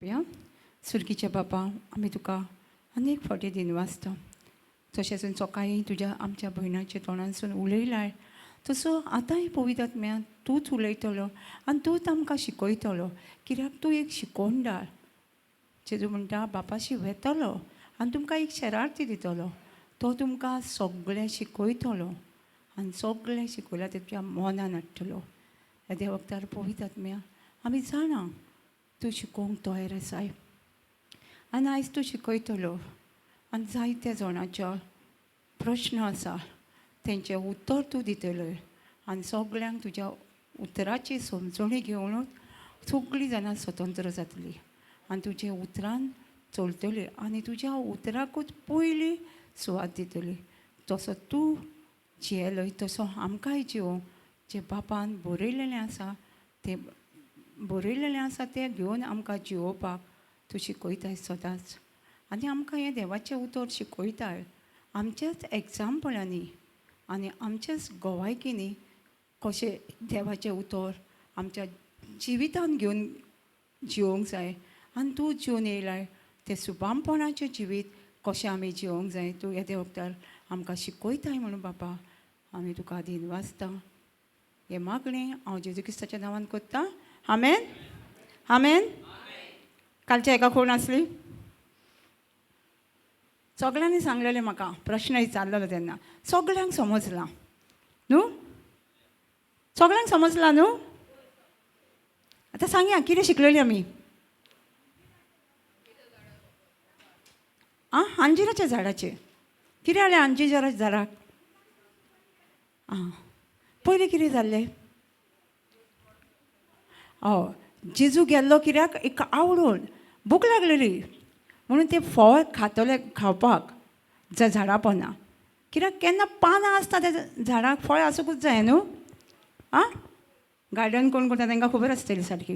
या सुर्गीच्या बापा, आमी तुका अनेक फावटी दिनवासता. तशेंच सकाळीं तुज्या आमच्या भयणाच्या तोंडांसून उलयलाय तसो आतांय पवित्र आत्म्या तूंच उलयतलो आनी तूंच आमकां शिकयतलो, कित्याक तूं एक शिकोवणदार. जेजू म्हणटा बापाशी वेतलो आनी तुमकां एक शरार्थी दितलो, तो तुमकां सगळें शिकयतलो आनी सगळें शिकयल्यार तें तुज्या मनान हाडटलो. ह्या देवा वखदार पवित्र आत्म्या आमी जाणा तूं शिकोवंक तयार आसाय आनी आयज तूं शिकयतलो आनी जायत्या जाणांचो प्रश्न आसा तेंचें उत्तर तूं दितलो आनी सगल्यांक तुज्या उतराची समजणी घेवनूच सगळीं जाणां स्वतंत्र जातलीं आनी तुज्या उतरान चलतली आनी तुज्या उतराकूच पयली सुवात दितली. तसो तूं जियेलो तसो आमकांय जिवोवंक जें बापान बरयलेलें आसा तें बरयलेलें आसा तें घेवन आमकां जिवोवपाक तूं शिकयताय सदांच. आनी आमकां हें देवाचें उतर शिकयताय आमच्याच एग्जाम्पलांनी आनी आमच्याच गवायकींनी कशें देवाचें उतर आमच्या जिवितान घेवन जिवोवंक जाय आनी तूं जिवन येयलाय तें सुबामपणाचें जिवीत कशें आमी जिवोवंक जाय तूं येदे वखदार आमकां शिकयताय म्हणून बापा आमी तुका दिनवासता. हें मागणें हांव जेजू क्रिस्ताच्या नांवान करतां, आमेन आमेन. कालच्या एका कोण आसली सगळ्यांनी सांगलेलें म्हाका प्रश्न विचारलेलो तेन्ना सगळ्यांक समजलां न्हू, सगळ्यांक समजलां न्हू. आतां सांगया कितें शिकलेली आमी? आं, अंजिराच्या झाडाचेर कितें जालें? अंजिराच्या झाडाक आं पयलीं कितें जाल्लें? हय, जेजू गेल्लो कित्याक एक आवडून भूक लागलेली म्हणून तें फळ खातले खावपाक ज्या झाडा पोंदा, कित्याक केन्ना पानां आसता त्या झाडाक फळ आसूंकूच जाय न्हू. आं, गार्डन कोण करता तांकां खबर आसतली सारकी,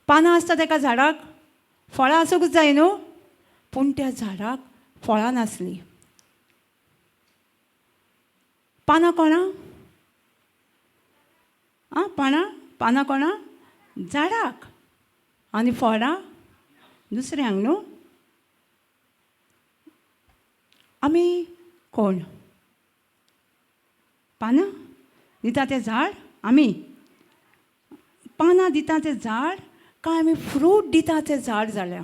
पानां आसता ताका झाडाक फळां आसूंकूच जाय न्हू, पूण त्या झाडाक फळां नासलीं. पानां कोणा? आं, पानां पानां कोणा? झाडाक. आनी फळां दुसऱ्यांक न्हू. आमी कोण? पानां दिता तें झाड आमी, पानां दिता तें झाड काय आमी फ्रूट दिता तें झाड जाल्या?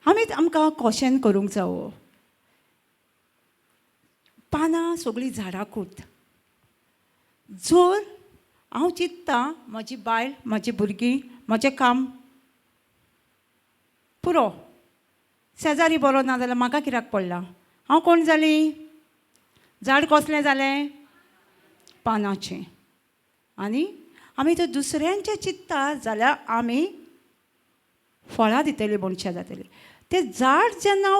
आमी आमकां क्वेश्चन करूंक जावो. पानां सगळीं झाडाकूच. जर हांव चिंत्ता म्हजी बायल, म्हजी भुरगीं, म्हजें काम पुरो, शेजारी बरो ना जाल्यार म्हाका कित्याक पडलां? हांव कोण जालीं? झाड कसलें जालें? पानाचें. आनी आमी जर दुसऱ्यांचें चिंत्ता जाल्यार आमी फळां दितलीं, मनशां जातलीं. तें झाड जेन्ना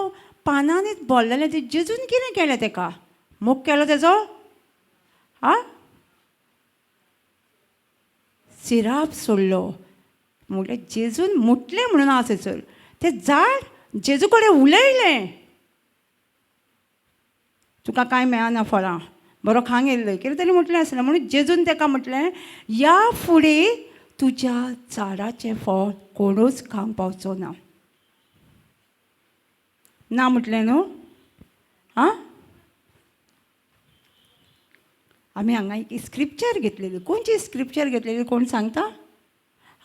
पानांनीच भरलेलें तें जेजून कितें केलें तेका? मोग केलो तेजो? आं, सिराप सोडलो. म्हणल्यार जेजून मुटलें म्हणून आसा थंयसर तें झाड जेजू कडेन उलयलें, तुका कांय मेळना फळां, बरो खांक येयल्लो कितें तरी म्हटलें आसलें. म्हणून जेजून ताका म्हटलें ह्या फुडें तुज्या झाडाचें फळ कोणूच खावंक पावचो ना. ना म्हटलें न्हू. आं, आमी हांगा एक स्क्रिप्चर घेतलेली. खंयची स्क्रिप्चर घेतलेली कोण सांगता?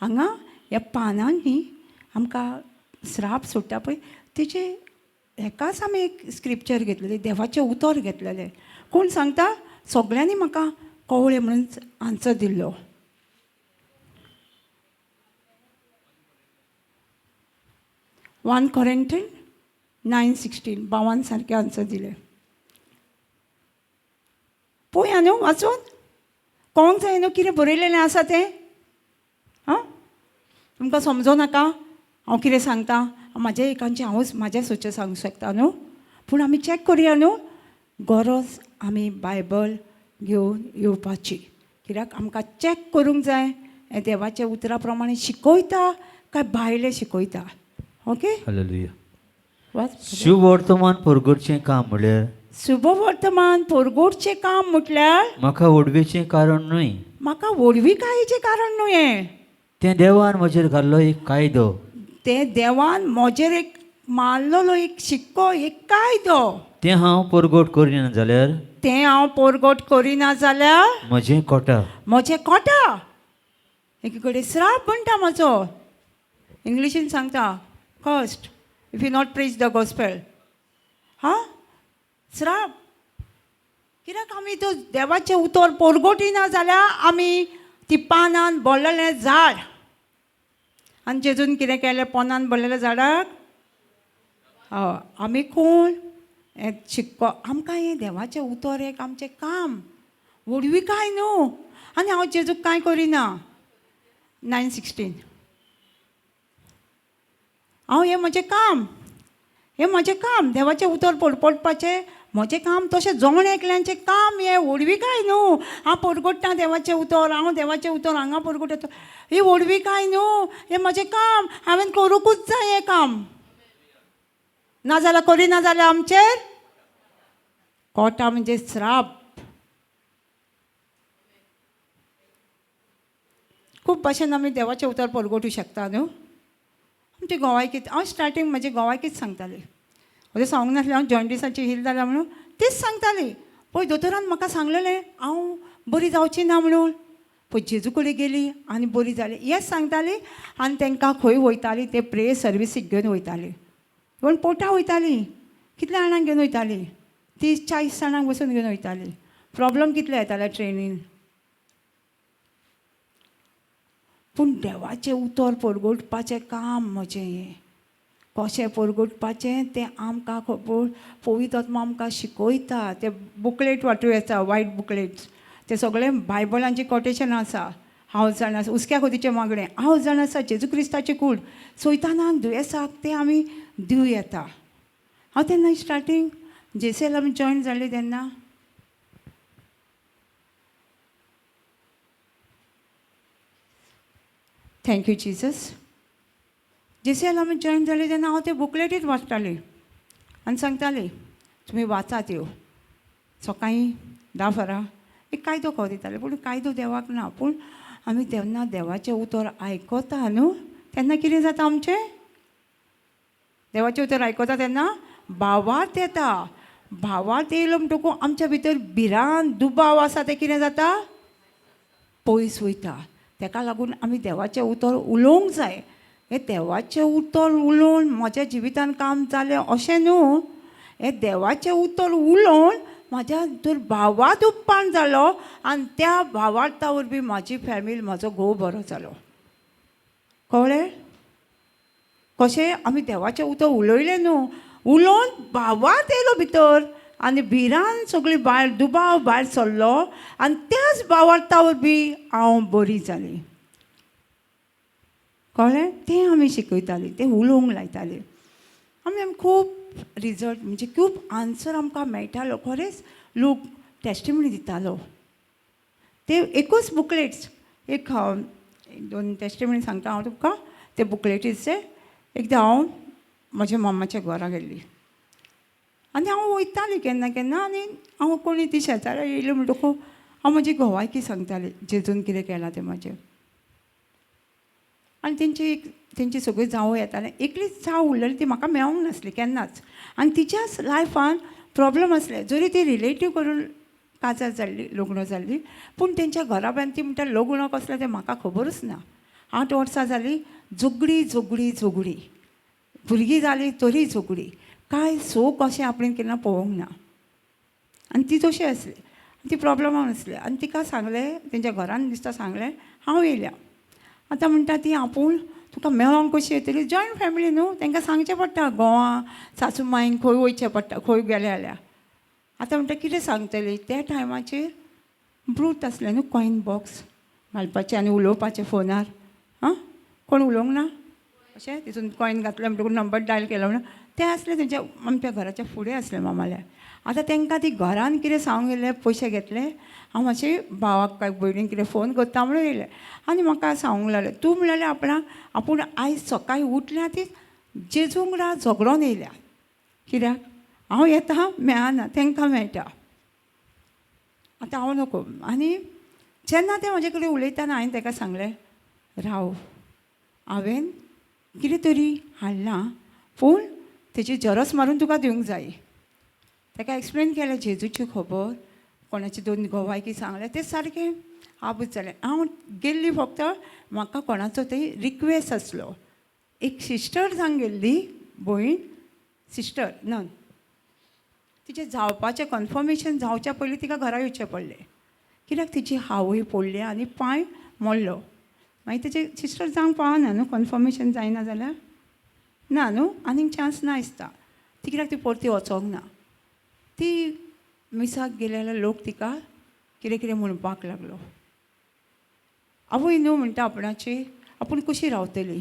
हांगा ह्या पानांनी आमकां स्राप सोडटा पळय तेजे हेकाच आमी एक स्क्रिप्चर घेतलेलें, देवाचें उतर घेतलेलें. कोण सांगता? सगळ्यांनी म्हाका कवळें म्हणून आन्सर दिल्लो. 1 Corinthians 9:16 बावान सारकें आन्सर दिलें. पळोवया न्हू वाचून कळोंक जाय न्हू कितें बरयलेलें आसा तें. आं, तुमकां समजो नाका हांव कितें सांगता, म्हाज्या एकांचें हांवूच म्हाज्या सोचें सांगूंक शकता न्हू, पूण आमी चॅक करुया न्हू. गरज आमी बायबल घेवन येवपाची, कित्याक आमकां चॅक करूंक जाय हें देवाच्या उतरा प्रमाणे शिकयता काय भायलें शिकयता. Okay, hallelujah. शुभवर्तमान परगटचें काम म्हळ्यार, शुभवर्तमान परगटचें काम म्हटल्यार म्हाका व्हडवेचें कारण न्हय, म्हाका व्हडविकायेचें कारण न्हू हें. तें देवान म्हजेर घाल्लो एक कायदो. तें देवान म्हजेर एक मारलेलो एक शिक्को, एक कायदो. तें हांव परगट करिना जाल्यार तें हांव पोरगोट करिना जाल्यार म्हजें कोटा. म्हजें कोटा. एकी कडेन श्राप म्हणटा म्हजो. इंग्लिशीन सांगता, cursed if you not preach the gospel. हा, श्राप. कित्याक आमी तो देवाचें उतर पोरगोटिना जाल्यार आमी ती पानान भरलेलें झाड. आनी जेजून कितें केलें पोनान भरलेल्या झाडाक? हय, आमी कोण हें शिकपा आमकां हें देवाचें उतर एक आमचें काम, व्हडविकाय न्हू. आनी हांव जेजूक कांय करिना. 9:16. हांव हें म्हजें काम, हें म्हजें काम, देवाचें उतर पोडपोडपाचें म्हजें काम. तशें जण एकल्यांचें काम हें व्हडविकाय न्हू. हांव पोरगोट्टा देवाचें उतर, हांव देवाचें उतर हांगा पोरगोट्टा, ही व्हडविकाय न्हू, हें म्हजें काम, हांवें करूंकूच जाय हें काम. नाजाल्यार करिना जाल्यार आमचेर कोटा म्हणजे श्राप. खूब भाशेन आमी देवाचें उतर परगटूं शकता न्हू. आमची गोवायकीत हांव स्टार्टींग म्हजी गोवायकीच सांगतालें. अशें सांगूंक नासलें हांव जॉन्डिसाची हील जाल्या म्हणून, तीच सांगताली. पळय दोतोरान म्हाका सांगलेलें हांव बरी जावची ना म्हणून. पळय जेजू कडेन गेली आनी बरी जाली हेंच सांगताली. आनी तांकां खंय वयताली ते प्रेयर सर्विसीक घेवन वयताली. इवन पोटा वयताली, कितल्या जाणांक घेवन वयताली, 30-40 जाणांक बसून घेवन वयताली. प्रॉब्लम कितले येताले ट्रेनीन. पूण देवाचें उतर परगटपाचें काम म्हजें हें. कशें परगटपाचें तें आमकां खबर पवित्र आत्मा आमकां शिकयता. ते बुकलेट वांटू येता, वायट बुकलेट्स, ते सगळे बायबलांचें कोटेशन आसा. हांव जाणा आसा हुस्क्या खोतीचें मागणें, हांव जाणा आसा जेजू क्रिस्ताची कूड सैतानाक दुयेंसाक तें आमी दिवं येता. हांव तेन्ना स्टार्टींग जेसीएल आमी जॉयन जाली तेन्ना thank you Jesus. जेसीएल आमी जॉयन जाली तेन्ना हांव ते बुकलेटीच वाचतालें आनी सांगतालें तुमी वाचात त्यो सकाळीं 10 फारां एक कायदो खबर दिताले. पूण कायदो देवाक ना. पूण आमी तेन्ना देवाचें उतर आयकता न्हू तेन्ना कितें जाता आमचें? देवाचें उतर आयकता तेन्ना भावार्थ येता. भावार्थ येयलो म्हणटकूच आमच्या भितर भिरांत दुबाव आसा तें कितें जाता? पयस वयता. तेका लागून आमी देवाचें उतर उलोवंक जाय. हें देवाचें उतर उलोवन म्हज्या जिवितान काम जालें अशें न्हू. हें देवाचें उतर उलोवन म्हाज्या भितर भावार्थ उत्पन्न जालो आनी त्या भावार्था वरवीं म्हाजी फॅमिली, म्हाजो घोव बरो जालो. कळ्ळें कशें? आमी देवाचें उतर उलयलें न्हू, उलोवन भावार्थ येयलो भितर आनी भिरांत सगळी भायर, दुबाव भायर सरलो आनी त्याच भावार्था वरवीं हांव बरी जाली. कळ्ळें? तें आमी शिकयतालीं, तें उलोवंक लायतालीं. आमी आमी खूब रिजल्ट म्हणजे खूब आन्सर आमकां मेळटालो. खरेंच लोक टेस्टिमनी दितालो. ते एकूच बुकलेट्स, एक दोन टेस्टिमनी सांगता हांव तुमकां ते बुकलेटीचे. एकदां हांव म्हज्या मामाच्या घरा गेल्ली आनी हांव वयतालें केन्ना केन्ना. आनी हांव कोणी ती शेजाऱ्या येयली म्हणटकूच हांव म्हजी घोवायकी सांगतालें जेजून कितें केलां तें म्हजें. आनी तेंची एक तेंची सगळी जावो येतालें. एकलीच जाव उरलेली ती म्हाका मेळोंक नासली केन्नाच. आनी तिच्याच लायफान प्रॉब्लम आसले. जरी ती रिलेटीव करून काजार जाल्ली, लग्न जाल्ली, पूण तेंच्या घराब्यान ती म्हणटा लग्न कसलें तें म्हाका खबरूच ना. 8 वर्सां जालीं झगडी झगडी झगडी, भुरगीं जालीं तरी झगडी, कांय सूख अशें आपणें केन्ना पळोवंक ना. आनी ती तशी आसली, ती प्रॉब्लमान आसली. आनी तिका सांगलें, तेंच्या घरान दिसता सांगलें हांव येयल्या. आतां म्हणटा ती आपूण तुका मेळोंक कशी येतली? जॉयंट फॅमिली न्हू, तांकां सांगचें पडटा गोवा सासू मांयक खंय वयचें पडटा, खंय गेलें जाल्यार. आतां म्हणटा कितें सांगतली? त्या टायमाचेर ब्रूत आसलें न्हू, कॉयन बॉक्स घालपाचें आनी उलोवपाचें फोनार. आं, कोण उलोवंक ना अशें तितून कॉयन घातलें म्हणटकूच नंबर डायल केलो म्हणून तें आसलें तेंच्या आमच्या घराच्या फुडें आसलें मामाल्या. आतां तांकां ती घरान कितें सांगूंक गेलें, पयशे घेतले. हांव मातशें भावाक काय भयणीक कितें फोन करता म्हणून येयलें आनी म्हाका सांगूंक लागलें, तूं म्हणलें आपणाक आपूण आयज सकाळीं उठल्या ती जेजू वांगडा झगडोन येयल्या. कित्याक हांव येता मेळना, तांकां मेळटा. आतां हांव नको. आनी जेन्ना तें म्हजे कडेन उलयतना हांवें ताका सांगलें, राव, हांवें कितें तरी हाडलां पूण तेजी झेरोक्स मारून तुका दिवंक जाय. ताका एक्सप्लेन केलें जेजूची खबर, कोणाची दोन गोवायकी सांगलें, तें सारकें आबूज जालें. हांव गेल्ली फक्त म्हाका कोणाचो तरी रिक्वेस्ट आसलो. एक सिस्टर जावन गेल्ली, भयण सिस्टर नन, तिचें जावपाचें कन्फर्मेशन जावच्या पयलीं तिका घरा येवचें पडलें, कित्याक तिची आवय पडली आनी पांय मोडलो. मागीर तेजें सिस्टर जावंक पावना न्हू, कन्फर्मेशन जायना जाल्यार ना न्हू, आनीक चान्स ना दिसता ती, कित्याक ती परती वचोंक ना. ती मिसाक गेले जाल्यार लोक तिका कितें कितें म्हणपाक लागलो. आवय न्हू म्हणटा आपणाची, आपूण कशी रावतली,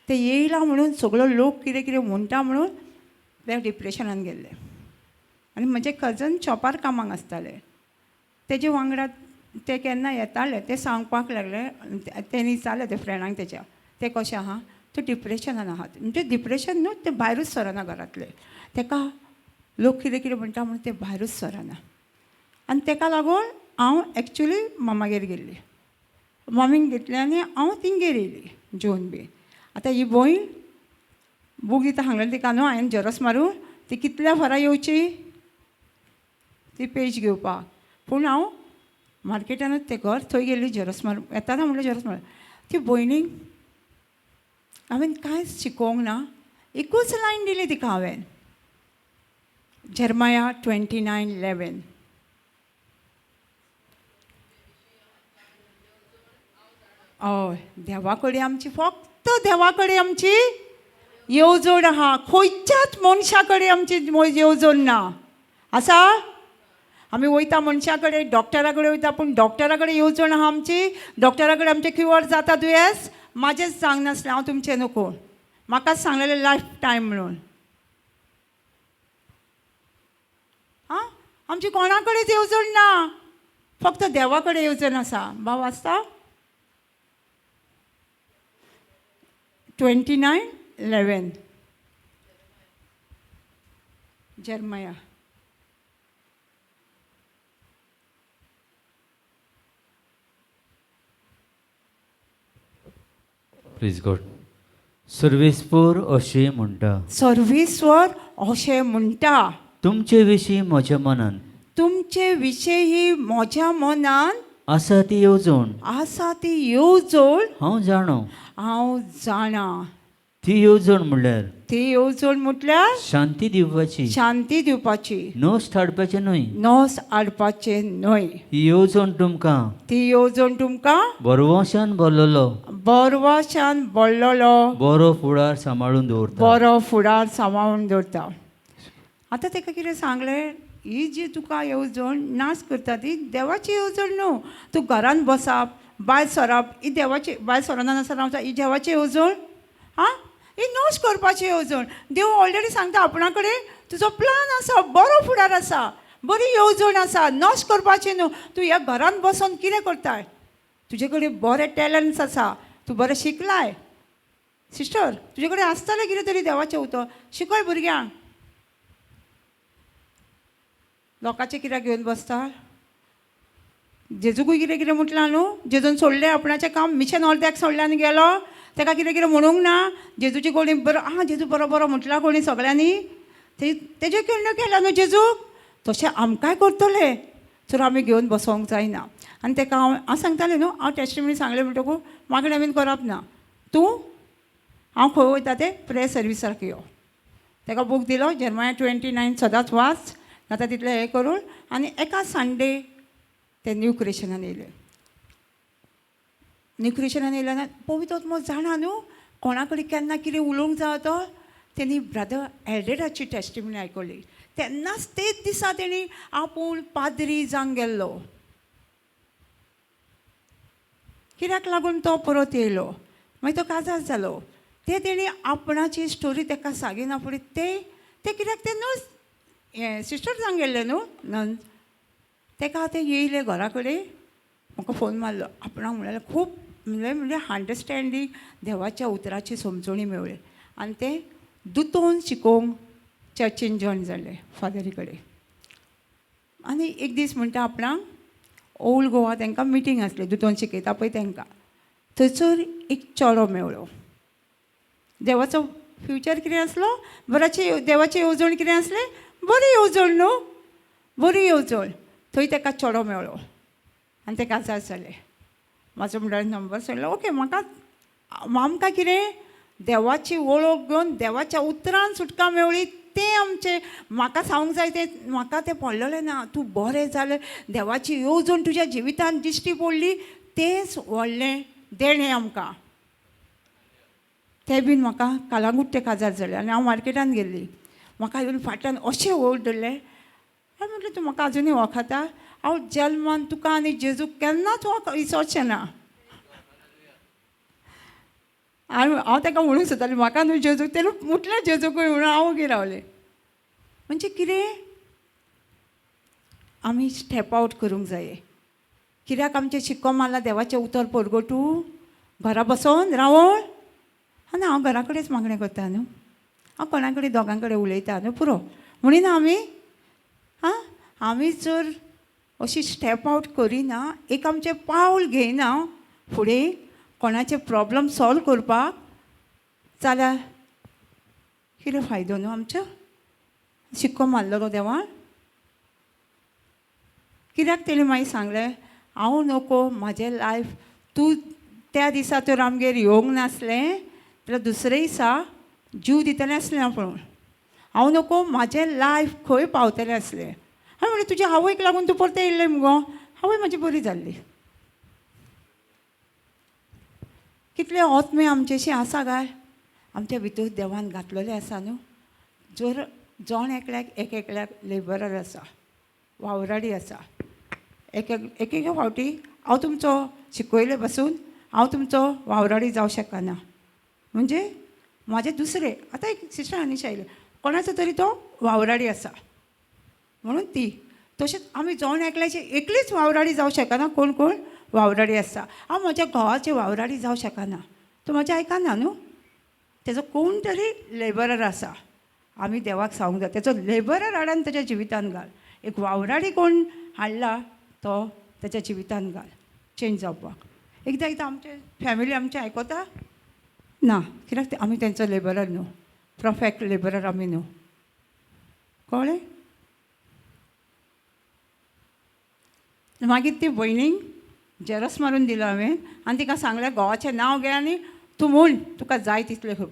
ते येयला म्हणून सगळो लोक कितें कितें म्हणटा म्हणून ते डिप्रेशनान गेल्ले. आनी म्हजे कजन शॉपार कामाक आसताले, तेजे वांगडा ते केन्ना येताले ते सांगपाक लागले, तेणी विचारलें ते फ्रेंडांक तेज्या, ते कशें आहा, ते डिप्रेशनान आहात. म्हणजे डिप्रेशन न्हू, ते भायरूच सरना घरांतले, तेका लोक कितें कितें म्हणटा म्हणून ते भायरूच सरना. आनी तेका लागून हांव एक्चुली मामागेर गेल्ली, मम्मीक घेतलें आनी हांव तिंगेर येयली जेवन बी. आतां ही भयण बूक दिता सांगलें तिका न्हू हांवें झेरोक्स मारून, ती कितल्या फारा येवची ती पेज घेवपाक, पूण हांव मार्केटानूच तें घर थंय गेल्ली झेरोक्स मारून येताना म्हणल्यार झेरोक्स मारून. ती भयणीक हांवें कांयच शिकोवंक ना, एकूच लायन दिली तिका हांवें, जेरमाया 29:11. हय, देवा कडेन आमची, फक्त देवा कडेन आमची येवजण आहा, खंयच्याच मनशा कडेन आमची येवजण ना. आसा? आमी वयता मनशा कडेन, डॉक्टरा कडेन वयता, पूण डॉक्टरा कडेन येवजण आहा आमची, डॉक्टरा कडेन आमचें क्युअर जाता दुयेंस. म्हाजेंच सांगनासलें हांव, तुमचें नको, म्हाकाच सांगलेलें लायफ टायम म्हणून. आं, आमची कोणा कडेच येवजण ना, फक्त देवा कडेन येवजण आसा. भाव आसता 29:11 Jeremiah. Please God. सर्वेस्पोर अशें म्हणटा, सर्वेस्वर अशें म्हणटा, तुमचे विशीं म्हज्या मनान तुमचे विशयी म्हज्या मनान आसा ती येवजण आसा ती येवजण हांव जाणो, हांव जाणा. ती येवजण म्हणल्यार ती येवजण म्हटल्यार शांती दिवपाची, शांती दिवपाची, नश्ट हाडपाचें न्हय, नोस हाडपाचें न्हय. ही येवजण तुमकां ती येवजण तुमकां बरवशान भरलेलो, बरवाशान बोल्लोलो, बरो फुडार सांबाळून दवरता, बरो फुडार सांबाळून दवरता. आतां ताका कितें सांगलें, ही जी तुका येवजण नाश करता ती देवाची येवजण न्हू. तूं घरान बसप, भायर सरप, ही देवाची, भायर सरना नासतना ही देवाची येवजण आं, ही नोश करपाची येवजण. देव ऑलरेडी सांगता आपणा कडेन तुजो प्लान आसा, बरो फुडार आसा, बरी येवजण आसा, नश करपाची न्हू. तूं ह्या घरान बसोन कितें करताय, तुजे कडेन बरे टॅलंट्स आसा, तूं बरें शिकलाय सिस्टर, तुजे कडेन आसतलें कितें तरी देवाचें उतर, शिकय भुरग्यांक. लोकांचें कित्याक घेवन बसता? जेजूकूय कितें कितें म्हटलां न्हू, जेजून सोडलें आपणाचें काम, मिशन अर्द्याक सोडलें आनी गेलो, ताका कितें कितें म्हणूंक ना. जेजूची कोणी बरो आं जेजू बरो बरो म्हटलां कोणी सगळ्यांनी, तेजें केन्ना केलां न्हू जेजूक, तशें आमकांय करतलें, तर आमी घेवन बसोंक जायना. आनी ताका हांव सांगतालें न्हू, हांव टेस्टिमनी सांगलें म्हणटकूच मागणें बीन करप ना, तूं हांव खंय वयता तें प्रेयर सर्विसाक यो. ताका बूक दिलो जेरमाया 29 सदांच वाच, जाता तितलें हें करून. आनी एका संडे ते न्यू क्रिएशनान येयले. न्यू क्रिएशनान येयले ना पवित्र आत्मो जाणा न्हू कोणा कडेन केन्ना कितें उलोवंक जाय तो. तेणी ब्रदर एल्डेराची टेस्टिमनी आयकली तेन्नाच तेच दिसा तेणी आपूण पाद्री जावंक गेल्लो. कित्याक लागून तो परत येयलो, मागीर तो काजार जालो. ते तेणी आपणाची स्टोरी ताका सांगिना फुडें ते ते कित्याक ते न्हू हें सिस्टर जावंक गेल्लें न्हू नन, ताका ते येयले घरा कडेन म्हाका फोन मारलो. आपणाक म्हणल्यार खूब म्हणल्यार अंडरस्टँडींग देवाच्या उतराची समजणी मेवली. आनी ते दुतोन शिकोवंक चर्चीन जॉयन जाले फादरी कडेन. आनी एक दीस म्हणटा आपणाक ओल्ड गोवा तांकां मिटींग आसली, दुतोन शिकयता पळय तांकां, थंयसर एक चेडो मेवळो. देवाचो फ्युचर कितें आसलो, बराची देवाची येवजण कितें आसलें, बरी येवजण न्हू, बरी येवजण. थंय ताका चेडो मेवळो आनी तें काजार जालें. म्हाजो म्हणल्यार नंबर सोडलो. ओके, म्हाका आमकां कितें देवाची वळख घेवन देवाच्या उतरान सुटका मेवळी, तें आमचें म्हाका सांगूंक जाय, तें म्हाका तें पडलेलें ना. तूं बरें जालें, देवाची येवजण तुज्या जिवितान दिश्टी पडली, तेंच व्हडलें देणें आमकां. तें बीन म्हाका कालांगूट तें काजार जालें आनी हांव मार्केटान गेल्ली. म्हाका येवन फाटल्यान अशें ओड धरलें. हांवें म्हटलें, तूं म्हाका आजुनूय वळखता? हांव जल्मान तुका आनी जेजूक केन्नाच विसरचें ना. हांव ताका म्हणूंक सोदतालें, म्हाका न्हू जेजूक, तेणें म्हटलें जेजूकूय म्हणून हांव ओगी रावलें. म्हणजे कितें आमी स्टेप आवट करूंक जाय. कित्याक आमचें शिक्को मारला देवाचें उतर परगटूं, घरा बसोन रावोन. आनी हांव घरा कडेच मागणें करता न्हू, हांव कोणा कडेन दोगां कडेन उलयता न्हू, पुरो म्हणिना आमी. आं, आमी जर अशी स्टेप आवट करिना, एक आमचें पावल घेयना फुडें कोणाचे प्रॉब्लम सॉल्व करपाक, जाल्यार कितें फायदो न्हू आमचो शिक्को मारलेलो देवान. कित्याक तेणी मागीर सांगलें, हांव नको म्हाजें लायफ, तूं त्या दिसा तर आमगेर येवंक नासलें जाल्यार दुसरे दिसा जीव दितलें आसलें हांव पळोवन. हांव नको म्हाजें लायफ खंय पावतलें आसलें. हांवें म्हणलें, तुज्या आवयक लागून तूं परतें येयल्लें मुगो, आवय म्हाजी बरी जाल्ली. कितले आत्मे आमचेशी आसा काय आमच्या भितर देवान घातलेले आसा न्हू. जर जण एकल्याक एक एकल्याक लेबरर आसा, वावराडी आसा. एक एक एक फावटी हांव तुमचो शिकयले बसून हांव तुमचो वावराडी जावं शकना, म्हणजे म्हाजें दुसरें. आतां एक सिस्टर आनिशा आयलें, कोणाचो तरी तो वावराडी आसा म्हणून ती. तशेंच आमी जण एकल्याची एकलीच वावराडी जावं शकना, कोण कोण वावराडी आसा. हांव म्हज्या घोवाची वावराडी जावं शकना, तो म्हजें आयकना न्हू, तेजो कोण तरी लेबरर आसा. आमी देवाक सांगूंक जाय, तेजो लेबरर हाड आनी तेज्या जिवितान घाल. एक वावराडी कोण हाडला तो तेज्या जिवितान घाल चेंज जावपाक. एकदां एकदां आमचे फॅमिली आमचें आयकता ना, कित्याक ते आमी तेंचो लेबरर न्हू, परफेक्ट लेबरर आमी न्हू. कळ्ळें? मागीर ती भयणीक जेरस मारून दिलो हांवें आनी तिका सांगलें, घोवाचें नांव घे आनी तूं म्हूण तुका जाय तितलें. खूब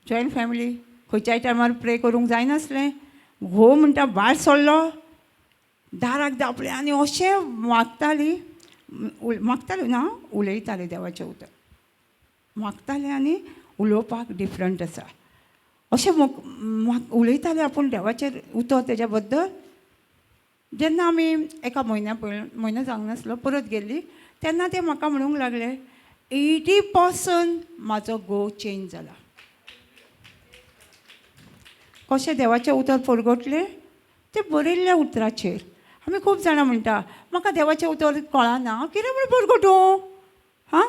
जॉयंट फॅमिली, खंयच्याय टायमार प्रे करूंक जायनासलें. घोव म्हणटा भायर सरलो, दाराक दापलें आनी अशें मागताली, मागताली ना, उलयताली देवाचें उतर मागतालें. आनी उलोवपाक डिफरंट आसा. अशें उलयतालें आपूण देवाचें उतर तेज्या बद्दल. जेन्ना आमी एका म्हयन्या पयलीं, म्हयनो जावंक नासलो, परत गेल्ली तेन्ना ते म्हाका म्हणूंक लागले, 80% म्हाजो घोव चेंज जाला. कशें देवाचें उतर परगटलें तें बरयल्ल्या उतराचेर. आमी खूब जाणां म्हणटा, म्हाका देवाचें उतर कळना, हांव कितें म्हूण परगटूं? हां,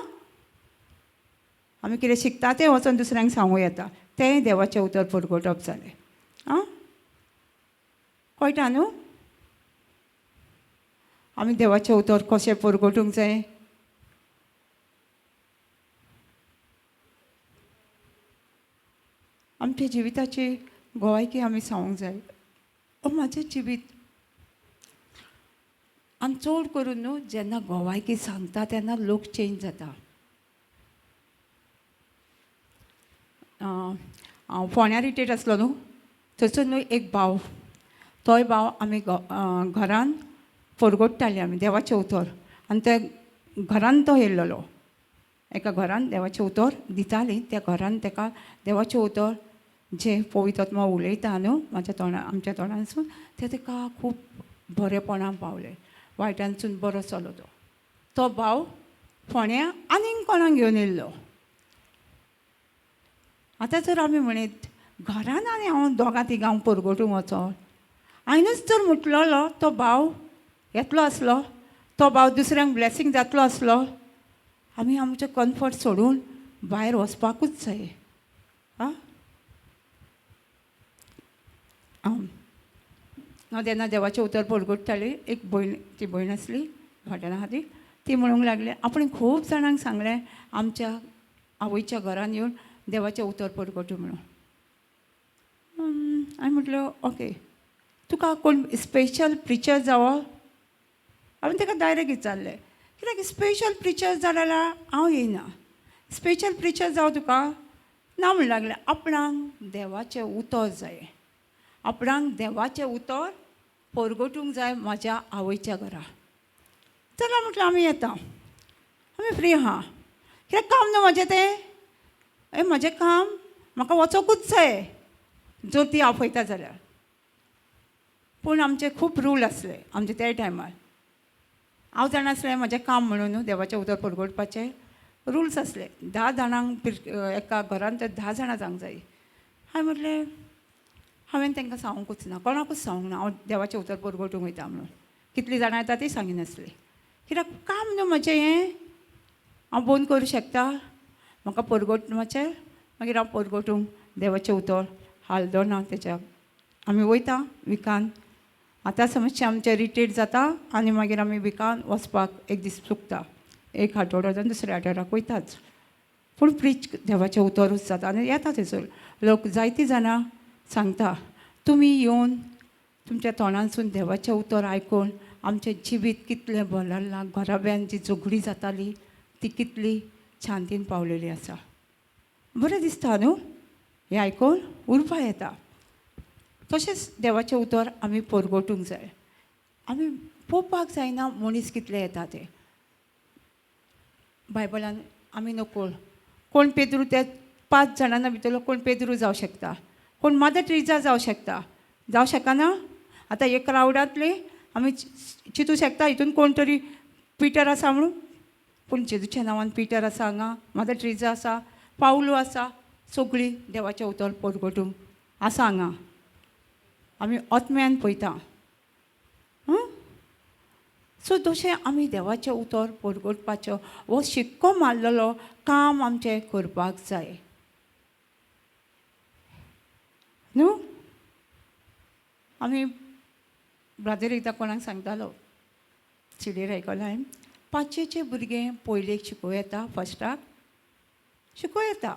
आमी कितें शिकता तें वचोन दुसऱ्यांक सांगूं येता, तेंय देवाचें उतर परगटप जालें. आं, कळटा न्हू आमी देवाचें उतर कशें परगटूंक जाय. आमच्या जिविताची गोवायकी आमी सांगूंक जाय. ओ म्हाजें जिवीत. आनी चड करून न्हू जेन्ना गोवायकी सांगता तेन्ना लोक चेंज जाता. हांव फोंड्या रिटेट आसलो न्हू, थंयसर न्हू एक भाव, तोय भाव आमी घरान परगट्टाली आमी देवाचें उतर. आनी ते घरान तो येयल्लो, एका घरान देवाचें उतर दिताली. त्या घरान ताका देवाचें उतर जें पवित्र आत्मा उलयता न्हू म्हाज्या तोंडा आमच्या तोंडानसून, तें ताका खूब बरेपणान पावलें. वायटानसून बरो चलो तो. तो भाव फोंड्या आनीक कोणाक घेवन येयल्लो. आतां जर आमी म्हणीत घरान आनी हांव दोगां तिगांक परगटूंक वचोन, हांवेनूच जर म्हटलेलो तो भाव येतलो आसलो, तो भाव दुसऱ्यांक ब्लॅसींग जातलो आसलो. आमी आमचें कम्फर्ट सोडून भायर वचपाकूच जाय. आं, हांव तेन्ना देवाचें उतर परगटतालें. एक भयण, ती भयण आसली वाटेन आहा ती, ती म्हणूंक लागली आपण खूब जाणांक सांगलें आमच्या आवयच्या घरान येवन देवाचें उतर परगटू म्हणून. हांवें म्हटलें ओके, तुका कोण स्पेशल प्रिचर जावो? हांवें ताका डायरेक्ट विचारलें, कित्याक स्पेशल प्रिचर जाल्यार हांव येयना, स्पेशल प्रिचर जावं तुका? ना म्हण लागलें. आपणाक देवाचें उतर जाय, आपणाक देवाचें उतर परगटूंक जाय म्हाज्या आवयच्या घरा. चला म्हटलें आमी येता, आमी फ्री आहा. कित्याक काम न्हू म्हाजें तें, ए म्हाजें काम म्हाका वचोंकूच जाय जर ती आपयता जाल्यार. पूण आमचे खूब रूल आसले आमचे त्या टायमार. हांव जाणा आसलें म्हाजें काम म्हणून न्हू देवाचें उतर परगटपाचें रुल्स आसले. 10 जाणांक एका घरान तर 10 जाणां जावंक जाय. हांवें म्हटलें हांवें तांकां सांगूंकूच ना, कोणाकूच सांगूंक ना हांव देवाचें उतर परगटूंक वयता म्हणून. कितलीं जाणां येता ती सांगिनासली, कित्याक काम न्हू म्हजें हें, हांव बंद करूं शकता म्हाका परगटपाचें. मागीर हांव परगटूंक देवाचें उतर हालदोना तेच्या आमी वयता विकान. आतां समजचें आमचें रिटेट जाता आनी मागीर आमी विकान वचपाक एक दीस चुकता, एक आठवडो जावन दुसऱ्या आठवड्याक वयताच. पूण प्रिच देवाचें उतरूच जाता आनी येता थंयसर लोक. जायतीं जाणां सांगता तुमी येवन तुमच्या तोंडांसून देवाचें उतर आयकून आमचें जिवीत कितलें बदल्लां, घराब्यान जी झगडी जाताली ती कितली शांतीन पावलेली आसा. बरें दिसता न्हू हें आयकून, उर्बा येता. तशेंच देवाचें उतर आमी परगटूंक जाय. आमी पळोवपाक जायना मनीस कितले येता ते. बायबलान आमी नकळ कोण पेद्रू, त्या 5 जाणां भितरलो कोण पेद्रू जावं शकता, कोण मदर ट्रिजा जावं शकता, जावं शकना. आतां एक क्रावडांतले आमी चिंतू शकता हितून कोण तरी पिटर आसा म्हणून, पूण जेजूच्या नांवान पिटर आसा हांगा, मदर ट्रिजा आसा, पावलू आसा, सगळीं देवाचें उतर परगटूंक आसा हांगा. आमी आत्म्यान पळयता. सो तशें आमी देवाचें उतर परगटपाचो हो शिक्को मारलेलो काम आमचें करपाक जाय न्हू. आमी ब्रादर एकदां कोणाक सांगतालो, सिडीर आयकलां हांवें, 5वेचे भुरगे पयलेक शिकोवं येता, फस्टाक शिकोवं येता.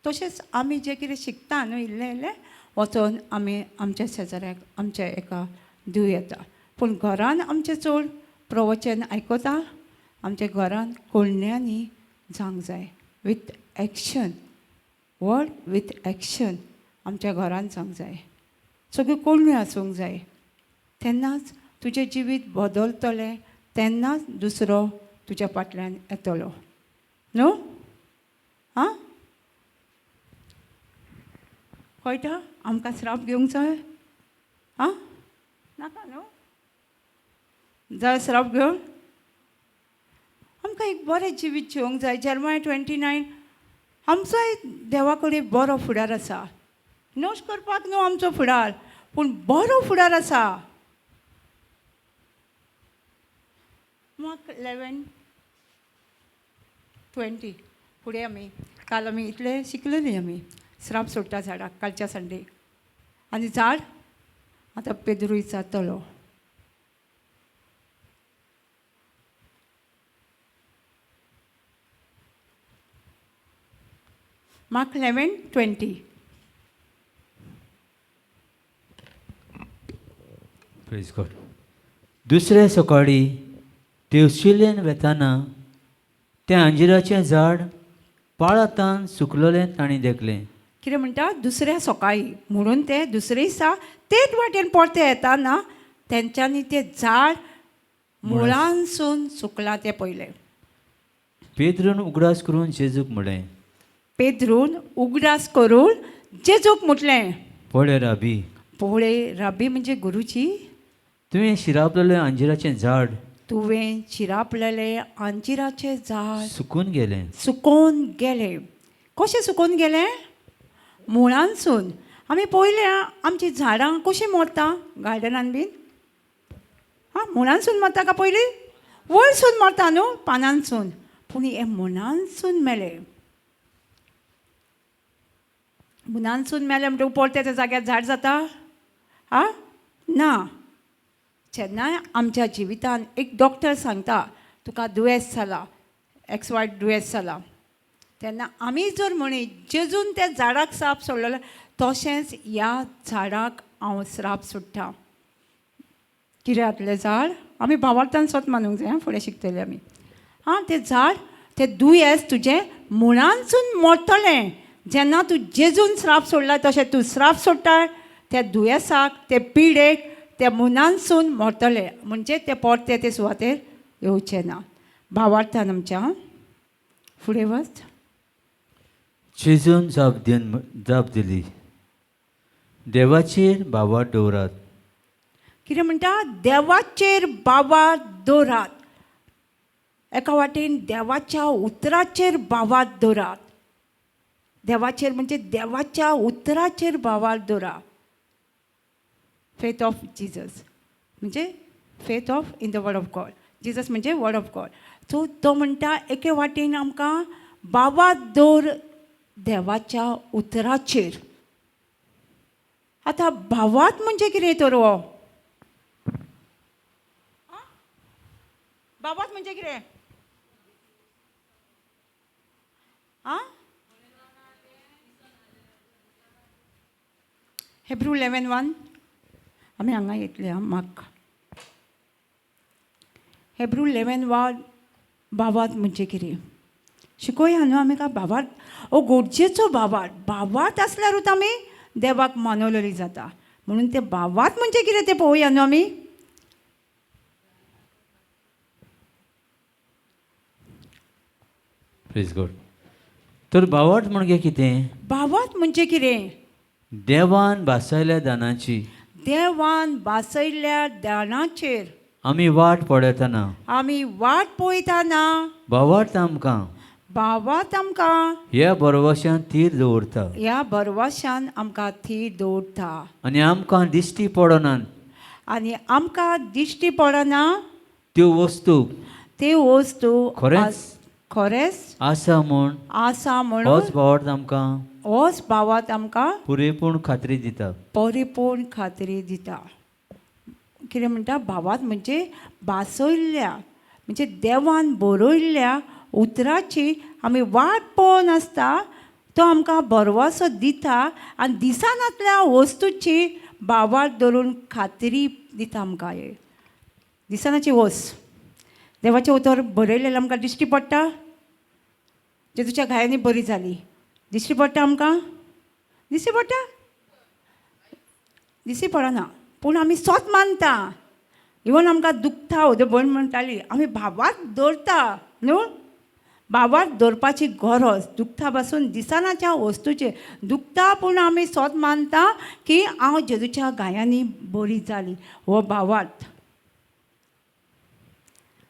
तशेंच आमी जें कितें शिकता न्हू इल्लें इल्लें वचोन आमी आमच्या शेजाऱ्याक आमच्या एका दिवं येता. पूण घरान आमचें चड प्रवचन आयकता, आमच्या घरान कोण्यांनी जावंक जाय with action, word with action आमच्या घरान जावंक जाय. सगळ्यो कोण्यो आसूंक जाय, तेन्नाच तुजें जिवीत बदलतलें, तेन्नाच दुसरो तुज्या फाटल्यान येतलो न्हू. आं कळटा? आमकां श्राप घेवंक जाय? आं नाका न्हू, जाय श्राप घेवन? आमकां एक बरें जिवीत जिवंक जाय. जेरमाय 29 आमचोय देवा कडेन बरो फुडार आसा. नश्ट करपाक न्हू आमचो फुडार, पूण बरो फुडार आसा. मार्क 11:20 फुडें आमी काल आमी इतलें शिकलेली, आमी श्राप सोडटा झाडाक कालच्या संडे. आनी झाड आतां पेद्रू विचारतलो, मार्क 11:20. Praise God. दुसरे सकाळी तेवशिल्यान वेताना तें अंजिराचें झाड पाळातान सुकलोलें तांणी देखलें. कितें म्हणटा? दुसऱ्या सकाळी म्हणून ते दुसरे दिसा तेच वाटेन परते येताना तेंच्यांनी तें झाड मुळांसून सुकलां तें पळयलें. पेद्रून उगडास करून जेजूक म्हळें, पेद्रून उगडास करून जेजूक म्हटलें, पळय राबी, पळय राबी म्हणजे गुरुजी, तुवें शिरापलेलें अंजिराचें झाड तुवें शिरापलेलें अंजिराचें झाड सुकून गेलें. सुकोवन गेलें. कशें सुकोवन गेलें? मुळांसून. आमी पळयल्या आमचीं झाडां कशीं मरता गार्डनान बीन. आं मुळांसून मरता काय पयलीं वयरसून मरता न्हू, पानांसून. पूण हें मुळांसून मेलें. मुळांसून मेलें म्हणटकूच परतें त्या जाग्यार झाड जाता? आं ना. जेन्ना आमच्या जिवितान एक डॉक्टर सांगता तुका दुयेंस जाला, एक्स वाय दुयेंस जाला, तेन्ना आमी जर म्हणी जेजून त्या झाडाक श्राप सोडलेलो तशेंच ह्या झाडाक हांव श्राप सोडटा. कितें जातलें झाड? आमी भावार्थान स्वत मानूंक जाय. फुडें शिकतले आमी. आं, तें झाड, तें दुयेंस तुजें मुळांसून मोडटलें. जेन्ना तूं जेजून श्राप सोडला तशें तूं श्राप सोडटा त्या दुयेंसाक, ते पिडेक, त्या मुनांसून मोडटलें. म्हणजे तें परतें ते सुवातेर येवचें ना. भावार्थान आमच्या फुडें वच. जेजून जाप दिली, देवाचेर भावार्थ दवरात. कितें म्हणटा? देवाचेर भावार्थ दवरात. एका वाटेन देवाच्या उतराचेर भावार्थ दवरात. देवाचेर म्हणजे देवाच्या उतराचेर भावार्थ दवरात. फेथ ऑफ जिजस म्हणजे faith of in the word of God. Jesus म्हणजे वर्ड ऑफ गॉड. सो तो म्हणटा एके वाटेन आमकां भावार्थ दवर देवाच्या उतराचेर. आतां भावार्थ म्हणजे कितें तर हो? भावार्थ म्हणजे कितें? आं, हेब्रू 11:1. आमी हांगा येतले. आं, म्हाका हेब्रू 11:1 भावार्थ म्हणजे कितें शिकोया न्हू आमी. काय भावार्थ हो गरजेचो. भावार्थ, भावार्थ आसल्यारूच आमी देवाक मानवलेली जाता. म्हणून ते भावार्थ म्हणजे कितें तें पळोवया न्हू आमी. प्रेज गॉड. तर भावार्थ म्हणजे कितें? भावार्थ म्हणजे कितें? देवान भासायल्या दानाची देवान भासयल्ल्या दानाचेर आमी वाट पळयतना, आमी वाट पळयतना, भावार्थ आमकां भावार्थ आमकां ह्या भरवशान थीर दवरता ह्या भरवशान आमकां थीर दवरता आनी आमकां दिश्टी पडनात आनी आमकां दिश्टी पडना त्यो वस्तू त्यो वस्तू खरेंच खरेंच आसा म्हूण आसा म्हणून होच भावार्थ आमकां होच भावार्थ आमकां पुरेपूर्ण खात्री दिता. परिपूर्ण खात्री दिता. कितें म्हणटा? भावार्थ म्हणजे भासयल्ल्या म्हणजे देवान बरयल्ल्या उतराची आमी वाट पळोवन आसता, तो आमकां भरवंसो दिता आनी दिसनातल्या वस्तूची भावार्थ धरून खात्री दिता आमकां. हे दिसनाची वस्त, देवाचें उतर बरयलेलें आमकां दिश्टी पडटा. जेजूच्या घायांनी बरी जाली, दिश्टी पडटा आमकां? दिश्टी पडटा? दिश्टी पडना, पूण आमी स्वत मानता. इवन आमकां दुखता, उद्या भयण म्हणटाली आमी भावार्थ दवरता न्हू. भावार्थ दवरपाची गरज दुखता पासून दिसनाच्या वस्तूचेर दुखता, पूण आमी स्वत मानता की हांव जेजूच्या घायांनी बरी जाली. हो भावार्थ.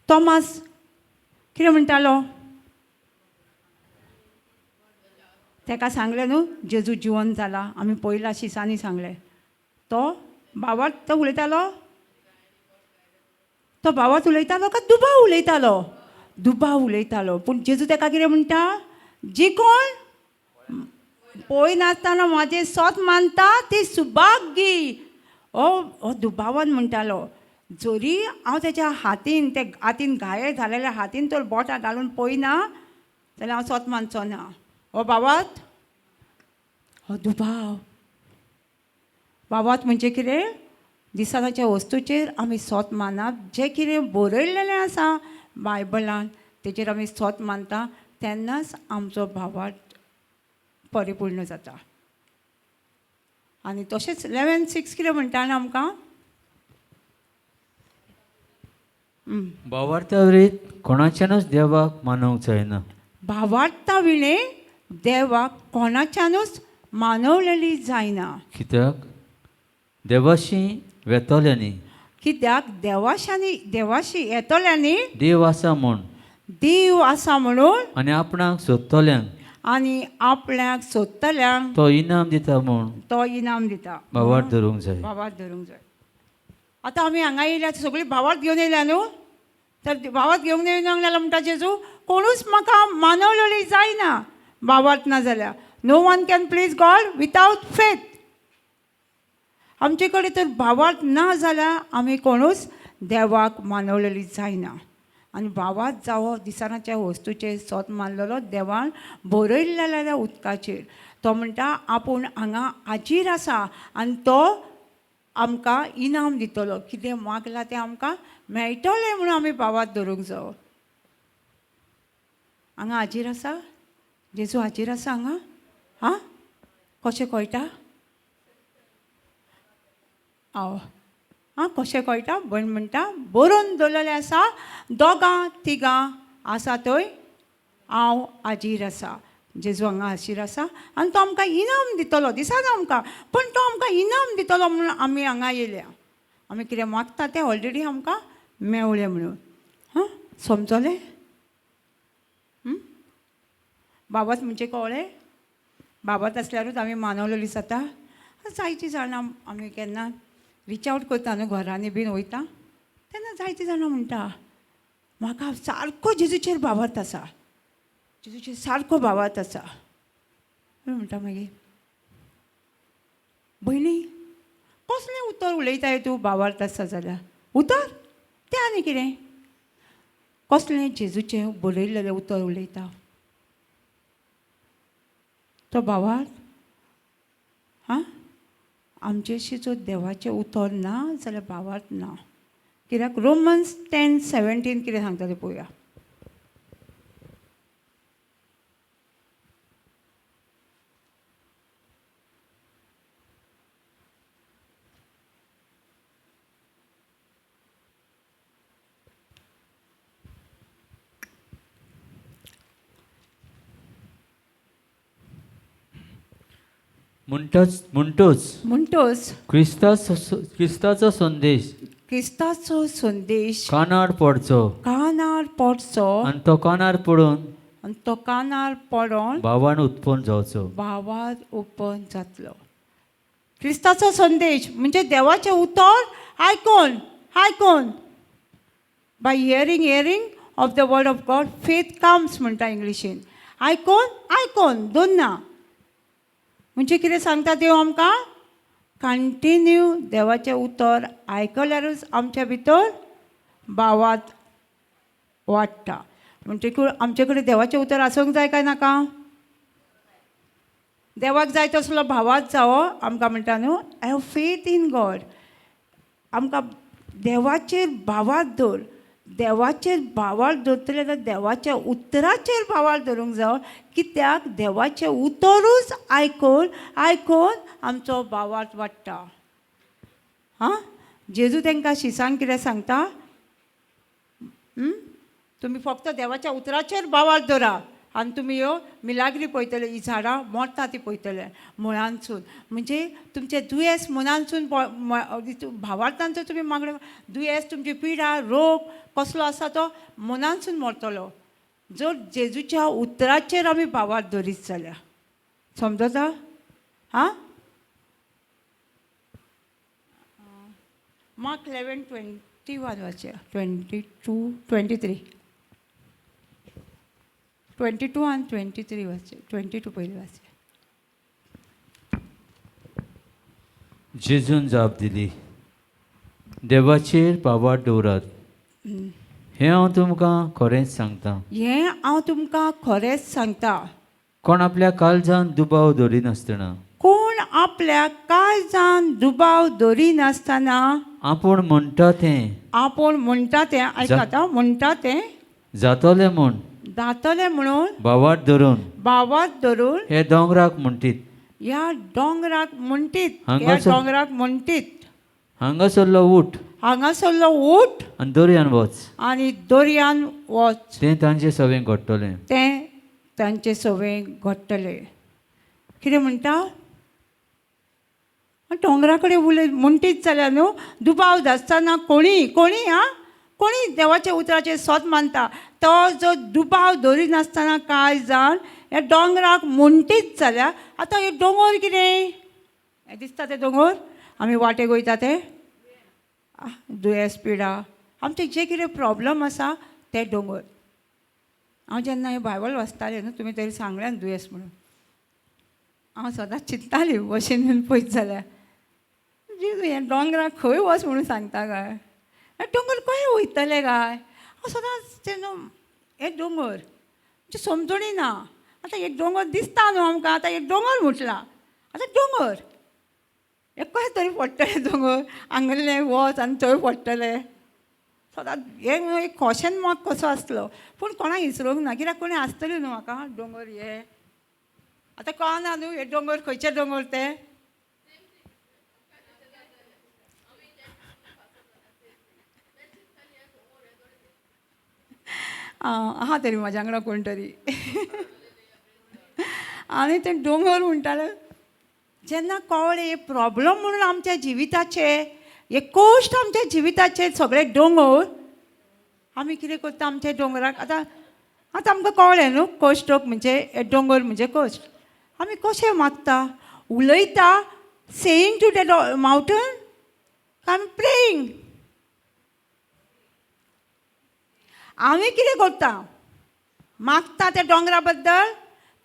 तोमास कितें म्हणटालो? ताका सांगलें न्हू जेजू जिवन जाला, आमी पयला शिसांनी सांगलें. तो भावार्थ तो उलयतालो, तो भावार्थ उलयतालो काय दुबाव उलयतालो? दुबाव उलयतालो. पूण जेजू ताका कितें म्हणटा? जी कोण पळयनासतना म्हाजें स्वत मानता ती सुभाग्यी. हो हो दुबावान म्हणटालो, जरी हांव तेच्या हातीन, ते हातीन घाये जालेल्या हातीन तर बोटां घालून पळयना जाल्यार हांव स्वत मानचो ना. हो भावार्थ, हो दुबाव. भावार्थ म्हणजे कितें? दिसनाच्या वस्तूचेर आमी स्वत मानप. जें कितें बरयलेलें आसा बायबलान तेजेर आमी स्वत मानता, तेन्नाच आमचो भावार्थ परिपूर्ण जाता. आनी तशेंच 11:6 कितें म्हणटा न्हू आमकां? भावार्था वरीत कोणाच्यानूच देवाक मानवंक जायना. भावार्था विणें देवाक कोणाच्यानूच मानवलेली जायना. कित्याक देवाशी वेतल्यांनी, कित्याक देवाशांनी देवाशी येतल्यांनी देव आसा म्हूण देव आसा म्हणून आनी आपणाक सोदतल्यांक आनी आपल्याक सोदतल्यांक तो इनाम दिता म्हूण तो इनाम दिता. भावार्थ धरूंक जाय. भावार्थ धरूंक जाय. आतां आमी हांगा येयल्या सगळीं भावार्थ घेवन येयल्या न्हू, तर भावार्थ घेवन येयना जाल्यार म्हणटा जेजू कोणूच म्हाका मानवलेली जायना भावार्थ ना जाल्यार. No one can please God without faith. आमचे कडेन तर भावार्थ ना जाल्यार आमी कोणूच देवाक मानवलेली जायना. आनी भावार्थ जावो दिसानाच्या वस्तूचेर सोत मानलेलो देवान बरयल्ल्या उदकाचेर. तो म्हणटा आपूण हांगा हाजीर आसा आनी तो आमकां इनाम दितलो. कितें मागलां तें आमकां मेळटलें म्हणून आमी भावार्थ धरूंक जावो. हांगा हाजीर आसा जेजू, हाजीर आसा हांगा. आं, कशें कळटा? आव आं, कशें कळटा? भयण म्हणटा बरोवन दवरलेलें आसा, दोगां तिगां आसा थंय हांव हाजीर आसा. जेजू हांगा हाजीर आसा आनी तो आमकां इनाम दितलो. दिसना आमकां, पण तो आमकां इनाम दितलो म्हणून आमी हांगा येयल्या. आमी कितें मागता तें ऑलरेडी आमकां मेवलें म्हणून. हां, समजलें? बाबाच म्हणजे कळ्ळें? बाबाच आसल्यारूच आमी मानवलेली जाता. जायतीं जाणां आमी केन्ना रिच आवट करता न्हू, घरांनी बीन वयता तेन्ना जायतीं जाणां म्हणटा म्हाका सारको जेजूचेर भावार्थ आसा, जेजूचेर सारको भावार्थ आसा. म्हणटा मागीर भयणी कसलें उतर उलयताय तूं भावार्थ आसा जाल्यार? उतर तें आनी कितें? कसलें जेजूचें बरयल्लें उतर उलयता तो भावार्थ? हां, आमचेशी जर देवाचें उतर ना जाल्यार भावार्थ ना. कित्याक रोमन्स 10:17 कितें सांगता तें पळोवया. म्हणटच म्हणटच क्रिस्ताचो संदेश, क्रिस्ताचो संदेश कानार पडचो, कानार पडचो आनी तो कानार पडून, आनी तो कानार पडोन भावान उत्पन्न जावचो. भावार ओपन जातलो. क्रिस्ताचो संदेश म्हणजे देवाचें उतर आयकोन आयकोन, by hearing hearing of the word of God faith comes म्हणटा इंग्लिशीन. आयकोन आयकोन दोन ना म्हणजे कितें सांगता देव आमकां? कंटिन्यू देवाचें उतर आयकल्यारूच आमच्या भितर भावार्थ वाडटा. म्हणटकूच आमचे कडेन देवाचें उतर आसूंक जाय काय नाका? देवाक जाय तसलो भावार्थ जावो आमकां म्हणटा न्हू, I have faith in God. आमकां देवाचेर भावार्थ दवर. देवाचेर भावार्थ दवरतले जाल्यार देवाच्या उतराचेर भावार्थ दवरूंक जावो. कित्याक देवाचें उतरूच आयकून आयकून आमचो भावार्थ वाडटा. हां, जेजू तांकां शिसांक कितें सांगता? तुमी फक्त देवाच्या उतराचेर भावार्थ दवरा आनी तुमी ह्यो मिलाग्री पळयतले, हीं झाडां मोडटा ती पळयतले मुळांतसून. म्हणजे तुमचें दुयेंस मुळांतसून भावार्थान जर तुमी मागणें, दुयेंस तुमची पिडा रोग कसलो आसा तो मनांतसून मरतलो जर जेजूच्या उतराचेर आमी भावार्थ दवरीत जाल्यार. समजता? हां, मार्क 11:21 वाचया, 22 23, 22 आनी 23 वाचया. 22 पयलीं वाचया. जेजून जाप दिली, देवाचेर भावार्थ दवरात, हें हांव तुमकां खरेंच सांगता. हें हांव तुमकां खरेंच सांगता. कोण आपल्या काळजान दुबाव दवरिनासतना, कोण आपल्या काळजान दुबाव दवरिनासतना, आपूण म्हणटा तें, आपूण म्हणटा तें, आयकात आं, म्हणटा तें जातलें म्हूण, जातलें म्हणून भावार्थ धरून, भावार्थ धरून हे दोंगराक म्हणटीत, ह्या दोंगराक म्हणटीत, ह्या हांगासर दोंगराक म्हणटीत, हांगासरलो उठ हांगासरलो उठ आनी दर्यान वच, आनी दर्यान वच, तें तांचे सवें घडटलें. तें तांचे सवें घडटलें. कितें म्हणटा? दोंगरा कडेन उलय म्हणटीत जाल्यार न्हू दुबाव नासतना कोणी कोणी आं कोणी देवाच्या उतराचेर सोत मानता तो जो दुबाव दवरिनासतना कांय जाण ह्या दोंगराक म्हणटीत जाल्यार, आतां हे दोंगर कितें हें दिसता ते दोंगर आमी वाटेक वयता ते दुयेंस पिडा आमचे जे कितें प्रॉब्लम आसा ते दोंगर. हांव जेन्ना हें बायबल वाचतालें न्हू, तुमी तरी सांगलें न्हू दुयेंस म्हणून, हांव सदांच चिंत्तालें बशीन बीन पळयत जाल्यार जेजू हें दोंगराक खंय वच म्हणून सांगता काय, हे दोंगर खंय वयतले काय? हांव सदांच तें न्हू हे दोंगर म्हणजे समजणी ना. आतां एक दोंगर दिसता न्हू आमकां, आतां एक दोंगर म्हटला, आतां दोंगर हे कशें तरी पडटलें दोंगर, हांगल्लें वच आनी थंय पडटलें. सदांच हें एक क्वेशन मार्क कसो आसलो, पूण कोणाक विसरूंक ना, कित्याक कोणी आसतली न्हू म्हाका दोंगर हे आतां कळना न्हू हे दोंगर खंयचे दोंगर ते. आहा तरी म्हाज्या वांगडा कोण तरी. आनी ते दोंगर म्हणटाले जेन्ना कळ्ळें प्रॉब्लम म्हणून आमच्या जिविताचे, हे कश्ट आमच्या जिविताचे सगळे दोंगर, आमी कितें करता आमच्या दोंगराक. आतां आतां आमकां कळ्ळें न्हू कश्ट म्हणजे दोंगर म्हणजे कश्ट. आमी कशें मागता, उलयता, सेईंग टू the mountain काय आमी प्रेईंग? आमी कितें करता, मागता त्या दोंगरा बद्दल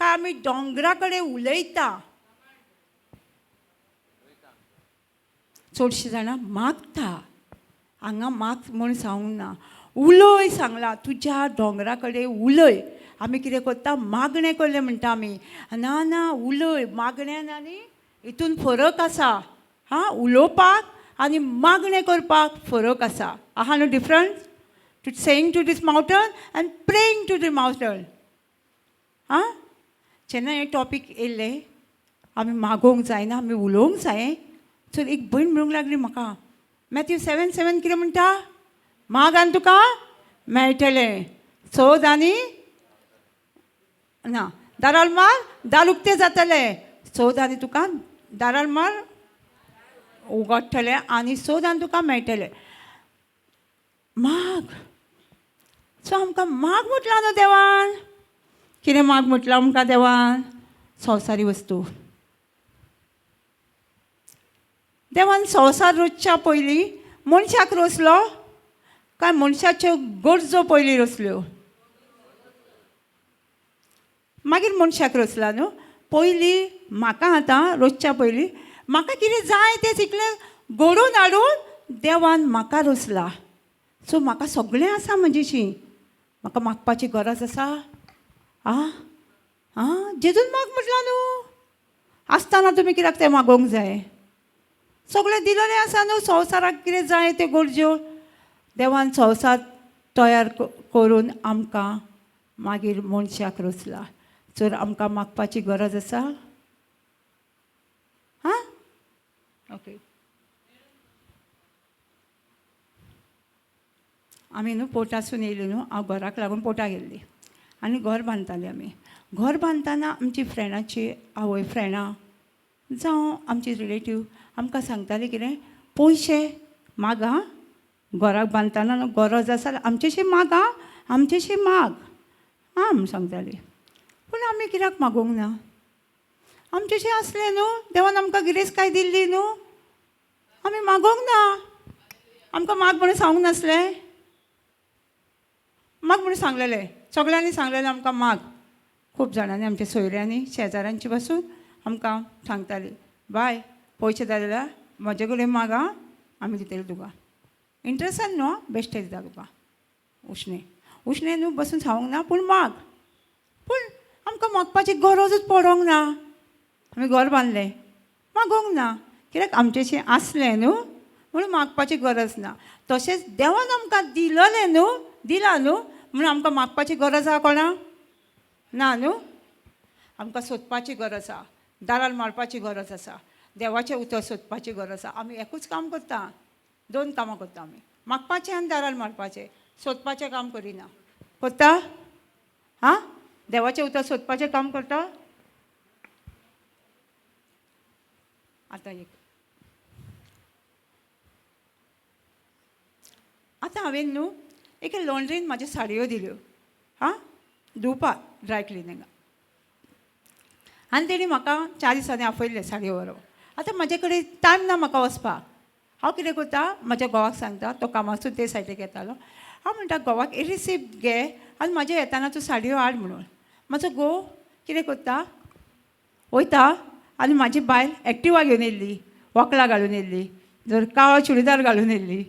काय आमी दोंगरा कडेन उलयता? चडशीं जाणां मागता. हांगा माग म्हूण सांगूंक ना, उलय सांगलां, तुज्या दोंगरा कडेन उलय. आमी कितें करता, मागणें करलें म्हणटा आमी. ना ना, उलय. मागण्यान आनी हितून फरक आसा. हां, उलोवपाक आनी मागणें करपाक फरक आसा. आहा न्हू difference? To saying to this mountain and praying to the mountain. आं, जेन्ना हें टॉपीक येयलें आमी मागोवंक जायना, आमी उलोवंक जाय. तर एक भयण म्हणूंक लागली म्हाका, मॅथ्यू 7:7 कितें म्हणटा? माग आनी तुका मेळटलें, सोद आनी ना दारार मार, दार उक्तें जातलें, सोद आनी तुका दारार मार उगडटलें आनी सोद आनी तुका मेळटलें. माग. सो आमकां माग म्हटलां न्हू देवान. कितें माग म्हटलां आमकां देवान? संवसारी वस्तू. देवान संवसार रचच्या पयलीं मनशाक रचलो काय मनशाच्यो गरजो पयलीं रचल्यो? मागीर मनशाक रचला न्हू. पयलीं म्हाका आतां रचच्या पयलीं म्हाका कितें जाय तें तितलें घडोवन हाडून देवान म्हाका रचला. सो म्हाका सगळें आसा म्हजेशी, म्हाका मागपाची गरज आसा? आं आं, जेजून माग म्हटलां न्हू. आसतना तुमी कित्याक तें मागोवंक जाय? सगळें दिलेलें आसा न्हू संवसाराक कितें जाय तें गरज्यो. देवान संवसार तयार करून आमकां मागीर मनशाक रचला. जर आमकां मागपाची गरज आसा? हां, ओके. आमी न्हू पोर्टासून येयली न्हू, हांव घराक लागून पोर्टाक गेल्ली आनी घर बांदताली आमी. घर बांदतना आमची फ्रेंडाची आवय, फ्रेंडां जावं आमची रिलेटीव आमकां सांगताली कितें, पयशे मागा, घराक बांदतना न्हू गरज आसा आमचेशी मागा, आमचेशी माग आं म्हूण सांगताली. पूण आमी कित्याक मागोवंक ना? आमचेशी आसलें न्हू, देवान आमकां गिरेस्तकाय दिल्ली न्हू, आमी मागोवंक ना. आमकां माग म्हणून सांगूंक नासलें? माग म्हणून सांगलेलें, सगळ्यांनी सांगलेलें आमकां माग. खूब जाणांनी, आमच्या सोयऱ्यांनी, शेजाऱ्यांची पासून आमकां सांगताली, बाय पयशे जाय जाल्यार म्हजे कडेन माग आं, आमी दितले तुका. इंट्रस्टान न्हू, बेश्टें दिता तुका. उश्णें उश्णें न्हू बसून खावंक ना, पूण माग. पूण आमकां मागपाची गरजूच पडोंक ना. आमी घर बांदलें, मागोवंक ना, कित्याक आमचेशें आसलें न्हू म्हणून मागपाची गरज ना. तशेंच देवान आमकां दिलेलें न्हू, दिलां न्हू, म्हणून आमकां मागपाची गरज आसा कोणा ना न्हू. आमकां सोदपाची गरज आसा, दारार मारपाची गरज आसा, देवाचें उतर सोदपाची गरज आसा. आमी एकूच काम करता, दोन कामां करता आमी, मागपाचें आनी दारार मारपाचें. सोदपाचें काम करिना. करता? आं, देवाचें उतर सोदपाचें काम करता? आतां एक आतां हांवें न्हू एके लॉन्ड्रीन म्हाज्यो साडयो दिल्यो, आं, धुवपाक ड्राय क्लिनिंगाक. आनी तेणी म्हाका 4 दिसांनी आपयल्लें साडयो व्हरोंक. आतां म्हाजे कडेन टायम ना म्हाका वचपाक. हांव कितें करता, म्हाज्या घोवाक सांगता, तो कामासून ते सायडीक येतालो. हांव म्हणटा घोवाक रिसिप्ट घे आनी म्हाज्या येताना तूं साडयो हाड म्हणून. म्हाजो घोव कितें करता, वयता आनी म्हाजी बायल एक्टिवा घेवन येयल्ली, वकलां घालून येयल्ली. जर काळो चुडीदार घालून येयल्ली,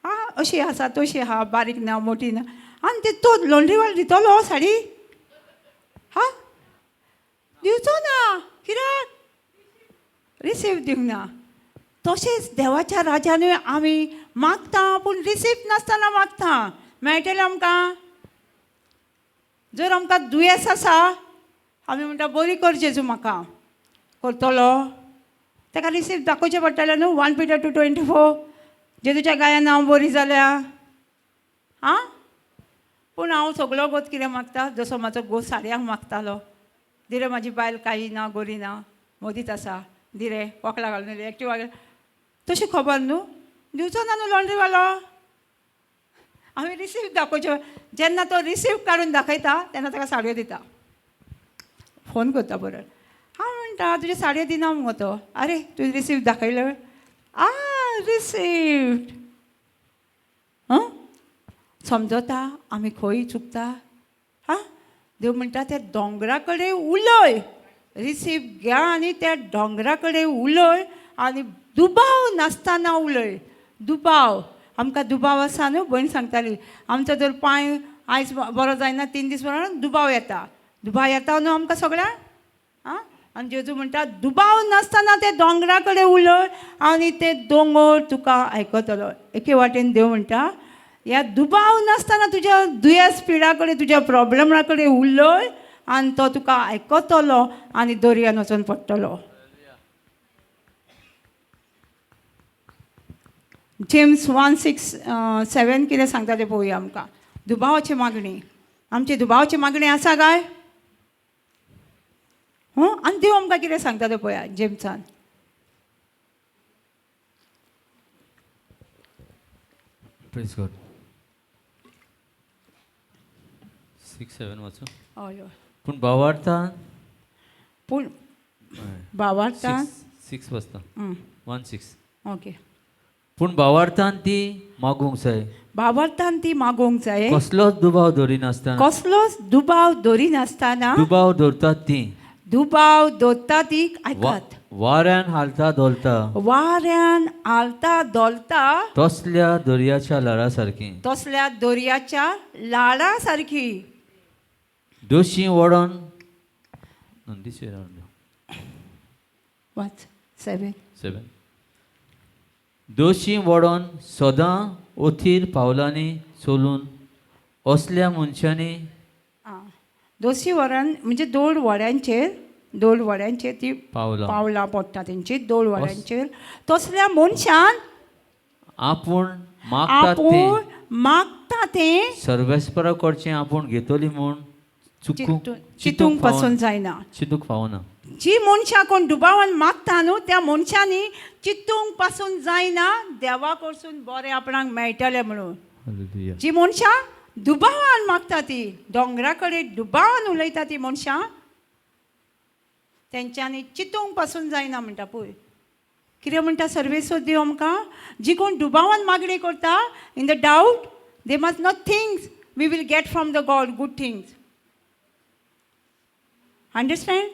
आं अशी आसा तशी आहा, बारीक ना मोटी ना, आनी ते तो लॉन्ड्रीवालो दितलो साडी? हा, दिवचो ना, कित्याक रिसीव दिवंक ना. तशेंच देवाच्या राजानूय आमी मागता पूण रिसीव नासतना मागता, मेळटलें आमकां? जर आमकां दुयेंस आसा आमी म्हणटा बरी कर जेजू म्हाका, करतलो? ताका रिसीव दाखोवचें पडटलें न्हू. 1 Peter 2:24, जेजूच्या गायान हांव बरी जाल्या. आं, पूण हांव सगलो गोत कितें मागता, जसो म्हाजो घोव साडयांक मागतालो, दिरे म्हाजी बायल कांय ना गोरी ना मदींच आसा, दिरे वकलां घालून एक्टिवा घालून, तशी खबर न्हू, दिवचो ना न्हू लॉन्ड्रीवालो. आमी रिसीव दाखोवच्यो, जेन्ना तो रिसीव काडून दाखयता तेन्ना ताका साडयो दिता, फोन करता परत, हांव म्हणटा तुज्यो साडयो दिना मुगो तो, आरे तुवें रिसीव दाखयलो, आ रिसीव. हां, समजता आमी खंय चुकता. हां, देव म्हणटा त्या दोंगरा कडेन उलय, रिसीव घ्या आनी त्या दोंगरा कडेन उलय आनी दुबाव नासतना उलय. दुबाव, आमकां दुबाव आसा न्हू, भयण सांगताली आमचो जर पांय आयज बरो जायना, 3 दीस बरो दुबाव येता, दुबाव येता न्हू आमकां सगळ्यांक. आं, आनी जेजू म्हणटा दुबाव नासतना ते दोंगरा कडेन उलय आनी ते दोंगर तुका आयकतलो. एके वाटेन देव म्हणटा ह्या दुबाव नासतना तुज्या दुयेंस पिडा कडेन, तुज्या प्रॉब्लमा कडेन उलय आनी तो तुका आयकतलो आनी दर्यान वचून पडटलो. जेम्स 1:6-7 कितें सांगता तें पळोवया आमकां. दुबावाची मागणी, आमची दुबावाची मागणी आसा काय? आनी देव आमकां कितें सांगता तें पळया जेम्सान. प्रेज गॉड. 6-7 वाचू. हय हय. पूण भावार्थान, पूण भावार्थान 6 वाजता, 1:6. ओके. पूण भावार्थान ती मागूंक जाय, भावार्थान ती मागोवंक जाय, कसलोच दुबाव दवरिनासतना, कसलोच दुबाव दवरिनासतना, दुबाव दवरतात ती, दुबाव दवरता ती, आयकात, वाऱ्यान हालता धोलता, वाऱ्यान हालता धोलता, तसल्या दर्याच्या ल्हारा सारकी, तसल्या दर्याच्या लाडा सारकी, दोशी वडोन वाच 7 7, दोशी वडोन सदां ओथीर पावलांनी चलून असल्या मनशांनी, दोशी वरान म्हणजे 2 वड्यांचेर, 2 वड्यांचेर ती पावलां पडटा तेंची, 2 वड्यांचेर. तसल्या मनशान आपूण मागता तें, मागता तें सर्वेस्परा कडचें आपूण घेतली म्हूण चितूंक पासून जायना, चितूंक फावना. जी मनशां कोण दुबावान मागता न्हू त्या मनशांनी चितूंक पासून जायना देवा कडसून बरें आपणाक मेळटलें म्हणून. जी मनशां दुबावान मागता ती दोंगरा कडेन दुबावान उलयता ती मनशां तेंच्यांनी चितूंक पासून जायना म्हणटा. पळय कितें म्हणटा सर्वेस्वर देव आमकां, जी कोण दुबावान मागणी करता, in the doubt they must not things we will get from the God good things. Understand?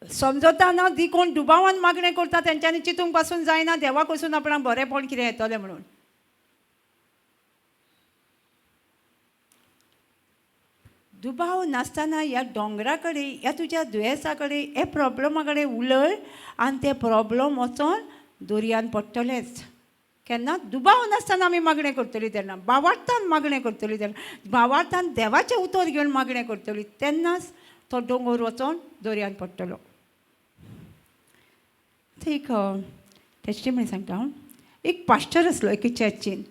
समजता ना, जी कोण दुबावान मागणें करता तेंच्यांनी चितूंक पासून जायना देवा कडसून आपणाक बरेंपण कितें येतलें म्हणून. दुबाव नासतना ह्या दोंगरा कडेन, ह्या तुज्या दुयेंसा कडेन, ह्या प्रॉब्लमा कडेन उलय आनी ते प्रॉब्लम वचोन दर्यान पडटलेच. केन्ना दुबाव नासतना आमी मागणें करतली तेन्ना, भावार्थान मागणें करतली तेन्ना, भावार्थान देवाचें उतर घेवन मागणें करतली तेन्नाच तो दोंगर वचोन दर्यान पडटलो. एक टेस्टिमनी सांगता हांव. एक पास्टर आसलो एके चर्चीन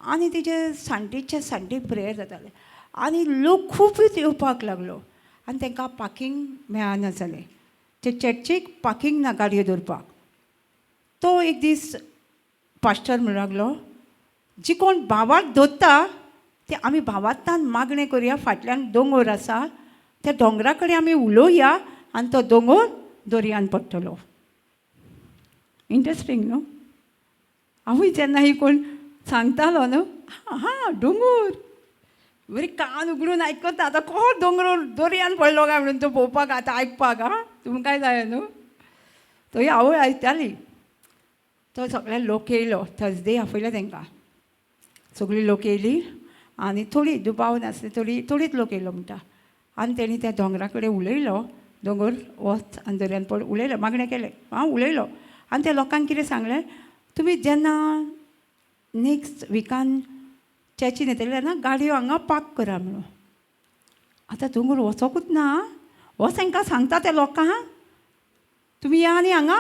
आनी तेजे सांडेच्या सांडे प्रेयर जाताले आनी लोक खूबच येवपाक लागलो आनी तांकां पार्कींग मेळना जालें. ते चर्चीक पार्कींग ना गाडयो दवरपाक. तो एक दीस पास्टर म्हणूंक लागलो, जी कोण भावार्थ दवरता ते आमी भावार्थान मागणें करुया, फाटल्यान दोंगर आसा त्या दोंगरा कडेन आमी उलोवया आनी तो दोंगर दर्यान पडटलो. इंट्रस्टींग न्हू? हांवूय जेन्ना ही कोण सांगतालो न्हू, हां दोंगर, बरी कान उगडून आयकता आतां कोण दोंगर दर्यान पडलो काय म्हणून तो पळोवपाक आतां आयकपाक. आं, तुमकांय जाय न्हू? थंय आवय आयकताली. तो सगळे लोक येयलो, थर्सडे आपयलो तांकां. सगळी लोक येयली आनी थोडी दुबाव नासली, थोडी थोडीच लोक येयलो म्हणटा. आनी तेणी त्या दोंगरा कडेन उलयलो, दोंगर वच आनी दर्यान पड, उलयलो, मागणें केलें, हांव उलयलो. आनी त्या लोकांक कितें सांगलें, तुमी जेन्ना नेक्स्ट विकान चर्चीन येतले तेन्ना गाडयो हांगा पार्क करा म्हणून. आतां दोंगर वचोकूच ना, वच तांकां सांगता त्या लोकांक, तुमी या आनी हांगा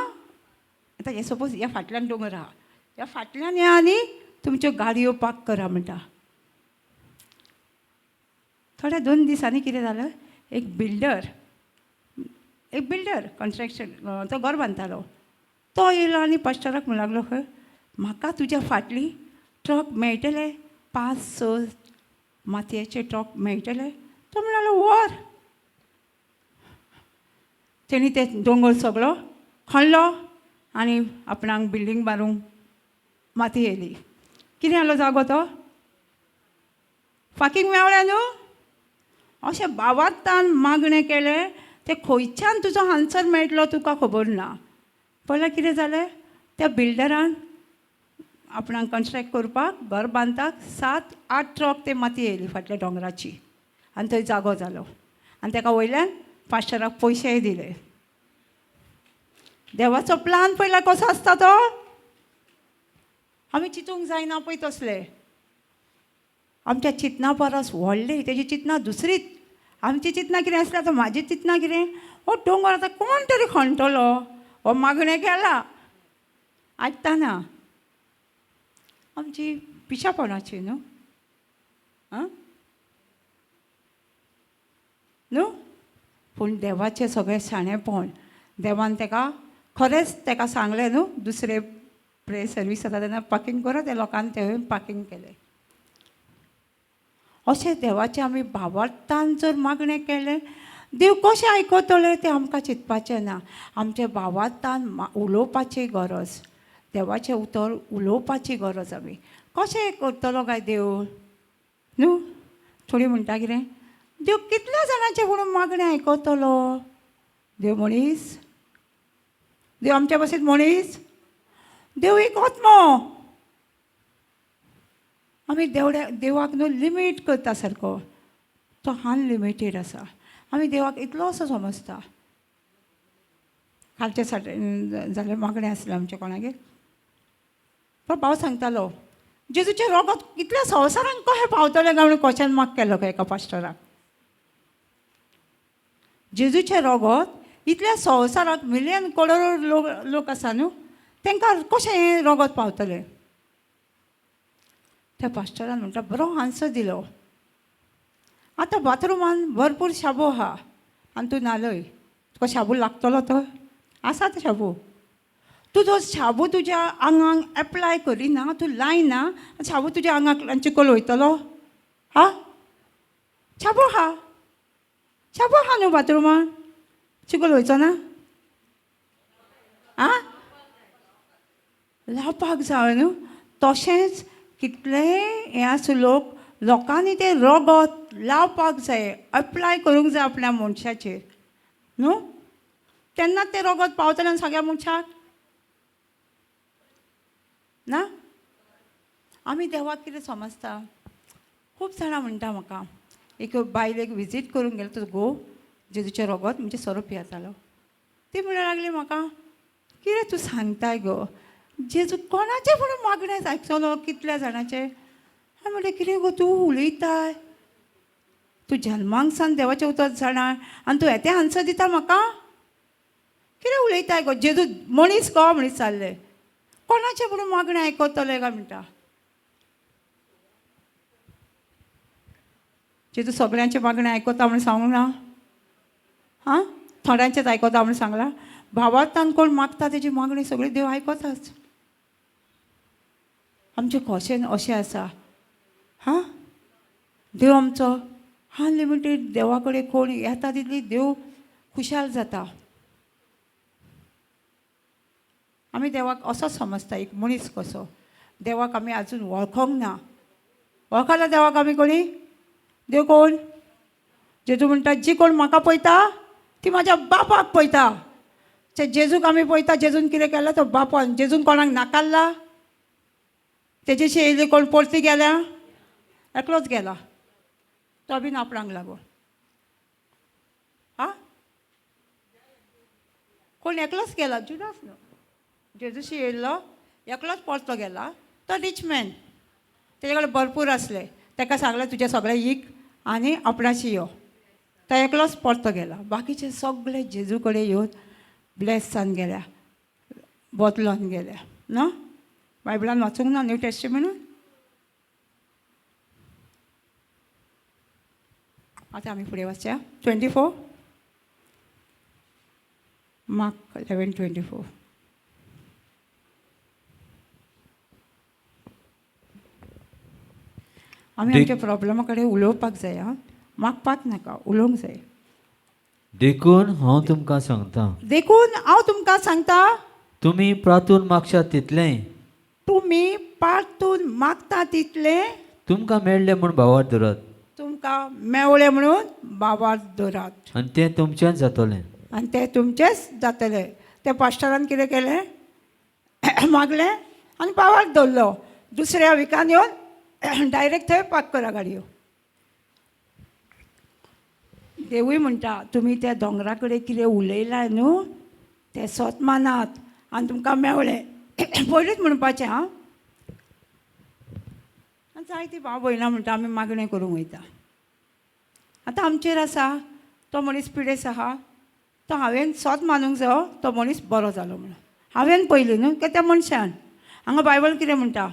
आतां हे सपोज ह्या फाटल्यान दोंगर आहा, ह्या फाटल्यान या आनी तुमच्यो गाडयो पार्क करा म्हणटा. थोड्या 2 दिसांनी कितें जालें, एक बिल्डर, एक बिल्डर कन्स्ट्रक्शन तो घर बांदतालो, तो येयलो आनी पास्टराक म्हणूंक लागलो, खंय म्हाका तुज्या फाटली ट्रक मेळटले, 5-6 मातयेचे ट्रक मेळटले. तो म्हणालो व्हर. तेणी ते दोंगर सगळो खणलो आनी आपणाक बिल्डींग बांदूंक माती येयली. कितें जालो जागो तो फाकींग मेवळें न्हू. अशें बावातान मागणें केलें, तें खंयच्यान तुजो आन्सर मेळटलो तुका खबर ना. पळयल्यार कितें जालें, त्या बिल्डरान आपणाक कन्स्ट्रक्ट करपाक घर बांदताक 7-8 ट्रक ते माती येयली फाटल्या दोंगराची आनी थंय जागो जालो. आनी ताका वयल्यान पास्टराक पयशेय दिले. देवाचो प्लान पळयल्यार कसो आसता तो आमी चिंतूंक जायना पळय तसले. आमच्या चिंतना परस व्हडली तेजी चिंतना दुसरीच. आमची चिंतना कितें आसली, आतां म्हाजी चिंतना कितें, हो दोंगर आतां कोण तरी खणटलो, हो मागणें केला आयकतना. आमची पिशापणाची न्हू, आं न्हू. पूण देवाचें सगळें शाणेपण, देवान ताका खरेंच ताका सांगलें न्हू, दुसरे प्रे सर्वीस जाता तेन्ना पार्कींग करा, त्या लोकांनी थंय पार्कींग केलें. अशें देवाचें आमी भावार्थान जर मागणें केलें, देव कशें आयकतले तें आमकां चिंतपाचें ना. आमच्या भावार्थान उलोवपाची गरज, देवाचें उतर उलोवपाची गरज. आमी कशें करतलो काय देव न्हू. थोडी म्हणटा कितें, देव कितल्या जाणांचें म्हणून मागणें आयकतलो. देव मनीस, देव आमच्या भाशेन मनीस, देव एक आत्मो. आमी देवाक न्हू लिमीट करता सारको, तो अनलिमिटेड आसा. आमी देवाक इतलोसो समजता. कालचे साटे जाल्यार मागणें आसलें आमच्या कोणागेर, पण भाव सांगतालो, जेजूचें रोगत इतल्या संवसारांक कशें पावतलें काय म्हणून क्वेश्चन मार्क केलो काय एका पास्टराक. जेजूचें रोगत इतल्या संवसाराक मिलियन करोड लोक लोक आसा न्हू, तांकां कशें हें रोगत पावतलें. त्या पास्टरान म्हणटा बरो आन्सर दिलो. आतां बाथरुमान भरपूर शाबू आहा आनी तूं न्हालय, तुका शाबू लागतलो तो आसा तो शाबू. तूं जो शाबू तुज्या आंगाक एप्लाय करिना, तूं लायना, शाबू तुज्या आंगाक चिकोल वयतलो. हा शाबू आहा, शाबू आहा न्हू बाथरुमान, चिकोल वयचो ना. आं लावपाक जाय न्हू. तशेंच कितलेंय हें आसूं, लोक लोकांनी तें रोगत लावपाक जाय, एप्लाय करूंक जाय आपल्या मनशाचेर न्हू, तेन्नाच तें रोगत पावतलें आनी सगळ्या मनशाक ना. आमी देवाक कितें समजता, खूब जाणां म्हणटा म्हाका, एक बायलेक विजीट करूंक गेलो तो घोव जेजूचें रोगत म्हणजे सोरो पियेतालो. ती म्हणूंक लागली म्हाका, कितें तूं सांगताय गो, जेजू कोणाचें म्हणून मागणें आयकतलो कितल्या जाणाचें. हांवें म्हणलें कितें गो तूं उलयताय, तूं जल्माक सावन देवाचें उतर जाणा आनी तूं येतें आन्सर दिता म्हाका, कितें उलयताय गो, जेजू मनीस गो म्हणीत चाललें, कोणाचें म्हणून मागणें आयकतलें काय म्हणटा. जेजू सगळ्यांचें मागणें आयकता म्हूण सांगूंक ना, आं थोड्यांचेंच आयकता म्हूण सांगलां. भावार्थान कोण मागता तेजी मागणी सगळी देव आयकताच. आमचें क्वेश्चन अशें आसा, हां देव आमचो अनलिमिटेड, देवा कडेन कोण येता तितली देव खुशाल जाता. आमी देवाक असो समजता एक मनीस कसो, देवाक आमी आजून वळखोंक ना. वळखला देवाक आमी कोणी? देव कोण? जेजू म्हणटा जी कोण म्हाका पळयता ती म्हाज्या बापाक पळयता. ते जेजूक आमी पळयता, जेजून कितें केलां तो बापान, जेजून कोणाक नाकारला? तेजेशी येयली कोण परती गेल्या? एकलोच गेला, तो बीन आपणाक लागून. आं, कोण एकलोच गेला? जुदास न्हू, जेजूशी येयल्लो एकलोच परतो गेला. तो रिच मॅन, तेजे कडेन भरपूर आसले. ताका सांगलें तुजें सगळें ईक आनी आपणाशी यो. तो एकलोच परतो गेला. बाकीचे सगळे जेजू कडेन येवन ब्लेस जावन गेल्या, बदलोन गेल्या. न्हू बायबलान वाचूंक ना न्यू टेस्टिमेंटान? आतां आमी फुडें वचया. 24, Mark 11:24. आमी आमच्या प्रॉब्लेमा कडेन उलोवपाक जाय. आं, मागपाक नाका, उलोवंक जाय. देखून हांव तुमकां सांगता, देखून हांव तुमकां सांगता, तुमी प्रातून मागशात तितलें, तुमी पारतून मागता तितलें तुमकां मेळ्ळें म्हूण भावार धरात, तुमकां मेवळें म्हणून बाबार दवरात, आनी तें तुमचेंच जातलें. आनी तें तुमचेंच जातलें. त्या पास्टरान कितें केलें? मागलें आनी बाबार दवरलो. दुसऱ्या विकान येवन डायरेक्ट थंय पार्क करा गाडयो. देवूय म्हणटा तुमी त्या दोंगरा कडेन कितें उलयलां न्हू तें सोत मानात आनी तुमकां मेवळें. पयलींच म्हणपाचें. आं, आनी जायतीं भाव भयणां म्हणटा आमी मागणें करूंक वयता. आतां आमचेर आसा, तो मनीस पिडेस्त आहा, तो हांवें सोत मानूंक जावो तो मनीस बरो जालो म्हणून हांवें पयलीं न्हू काय त्या मनशान. हांगा बायबल कितें म्हणटा?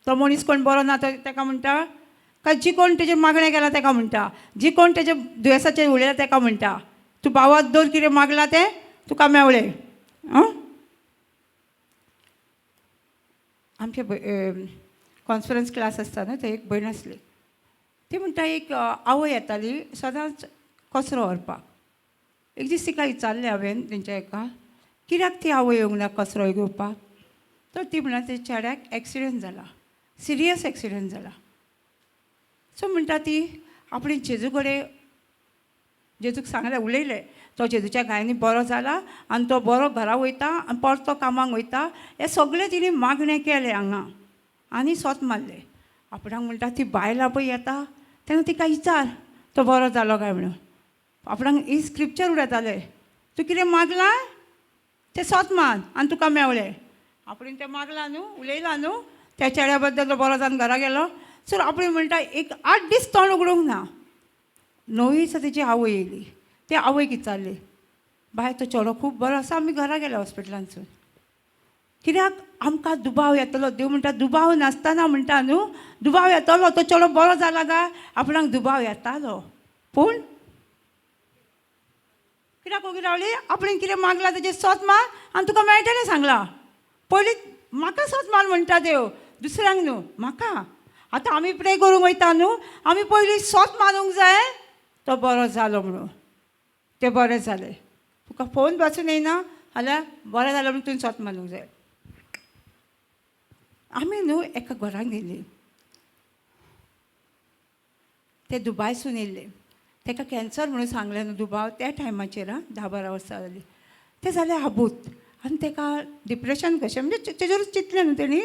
तो मनीस कोण बरो ना तो ताका म्हणटा, काय जी कोण तेजेर मागणें केलां ताका म्हणटा, जी कोण तेजे दुयेंसाचेर उलयला ताका म्हणटा, तूं भावात दवर कितें मागलां तें तुका मेवळें. आं, आमचे कॉन्फरन्स क्लास आसता न्हू, थंय एक भयण आसली. ती म्हणटा एक आवय येताली सदांच कचरो व्हरपाक. एक दीस तिका विचारलें हांवें तेंच्या एका, कित्याक ती आवय येवंक ना कचरो घेवपाक? तर ती म्हणटा त्या चेड्याक एक्सिडंट जाला, सिरियस एक्सिडंट जाला. सो म्हणटा ती आपणे जेजू कडेन, जेजूक सांगलें, उलयलें, तो जेजूच्या गायांनी बरो जाला आनी तो बरो घरा वयता आनी परतो कामाक वयता. हें सगळें तिणें मागणें केलें हांगा आनी सोत मारलें. आपणाक म्हणटा ती बायलां पळय येता तेन्ना तिका विचार तो बरो जालो काय म्हणून. आपणाक ही स्क्रिप्चर उडयताले, तूं कितें मागलां तें सोत मान आनी तुका मेवलें. आपणें तें मागलां न्हू, उलयलां न्हू त्या चेड्या बद्दल, तो बरो जावन घरा गेलो. सर आपणें म्हणटा एक 8 दीस तोंड उगडूंक ना. 9 दिसा तेजी आवय येयली. ते आवयक विचारली, बाय तो चेडो खूब बरो आसा, आमी घरा गेले हॉस्पिटलांतसून. कित्याक आमकां दुबाव येतलो? देव म्हणटा दुबाव नासतना म्हणटा न्हू, दुबाव येतलो तो चेडो बरो जाला काय? आपणाक दुबाव येतालो, पूण कित्याक ओगी रावली? आपणें कितें मागलां तेजें सोत मार आनी तुका मेळटलें सांगलां. पयलीं म्हाका सोत मार म्हणटा देव, दुसऱ्यांक न्हू, म्हाका. आतां आमी प्रे करूंक वयता न्हू, आमी पयलीं सोत मानूंक जाय तो बरो जालो म्हणून. तें बरें जालें, तुका फोन पासून येयना जाल्यार बरें जालें म्हणून तुवें सोत मानूंक जाय. आमी न्हू एका घरान गेल्लीं, ते दुबायसून येयल्ले. ताका कॅन्सर म्हणून सांगलें न्हू दुबाव त्या टायमाचेर. आं, 10-12 वर्सां जालीं. तें जालें आबूत आनी ताका डिप्रेशन कशें, म्हणजे तेजेरूच चिंतलें न्हू तेणी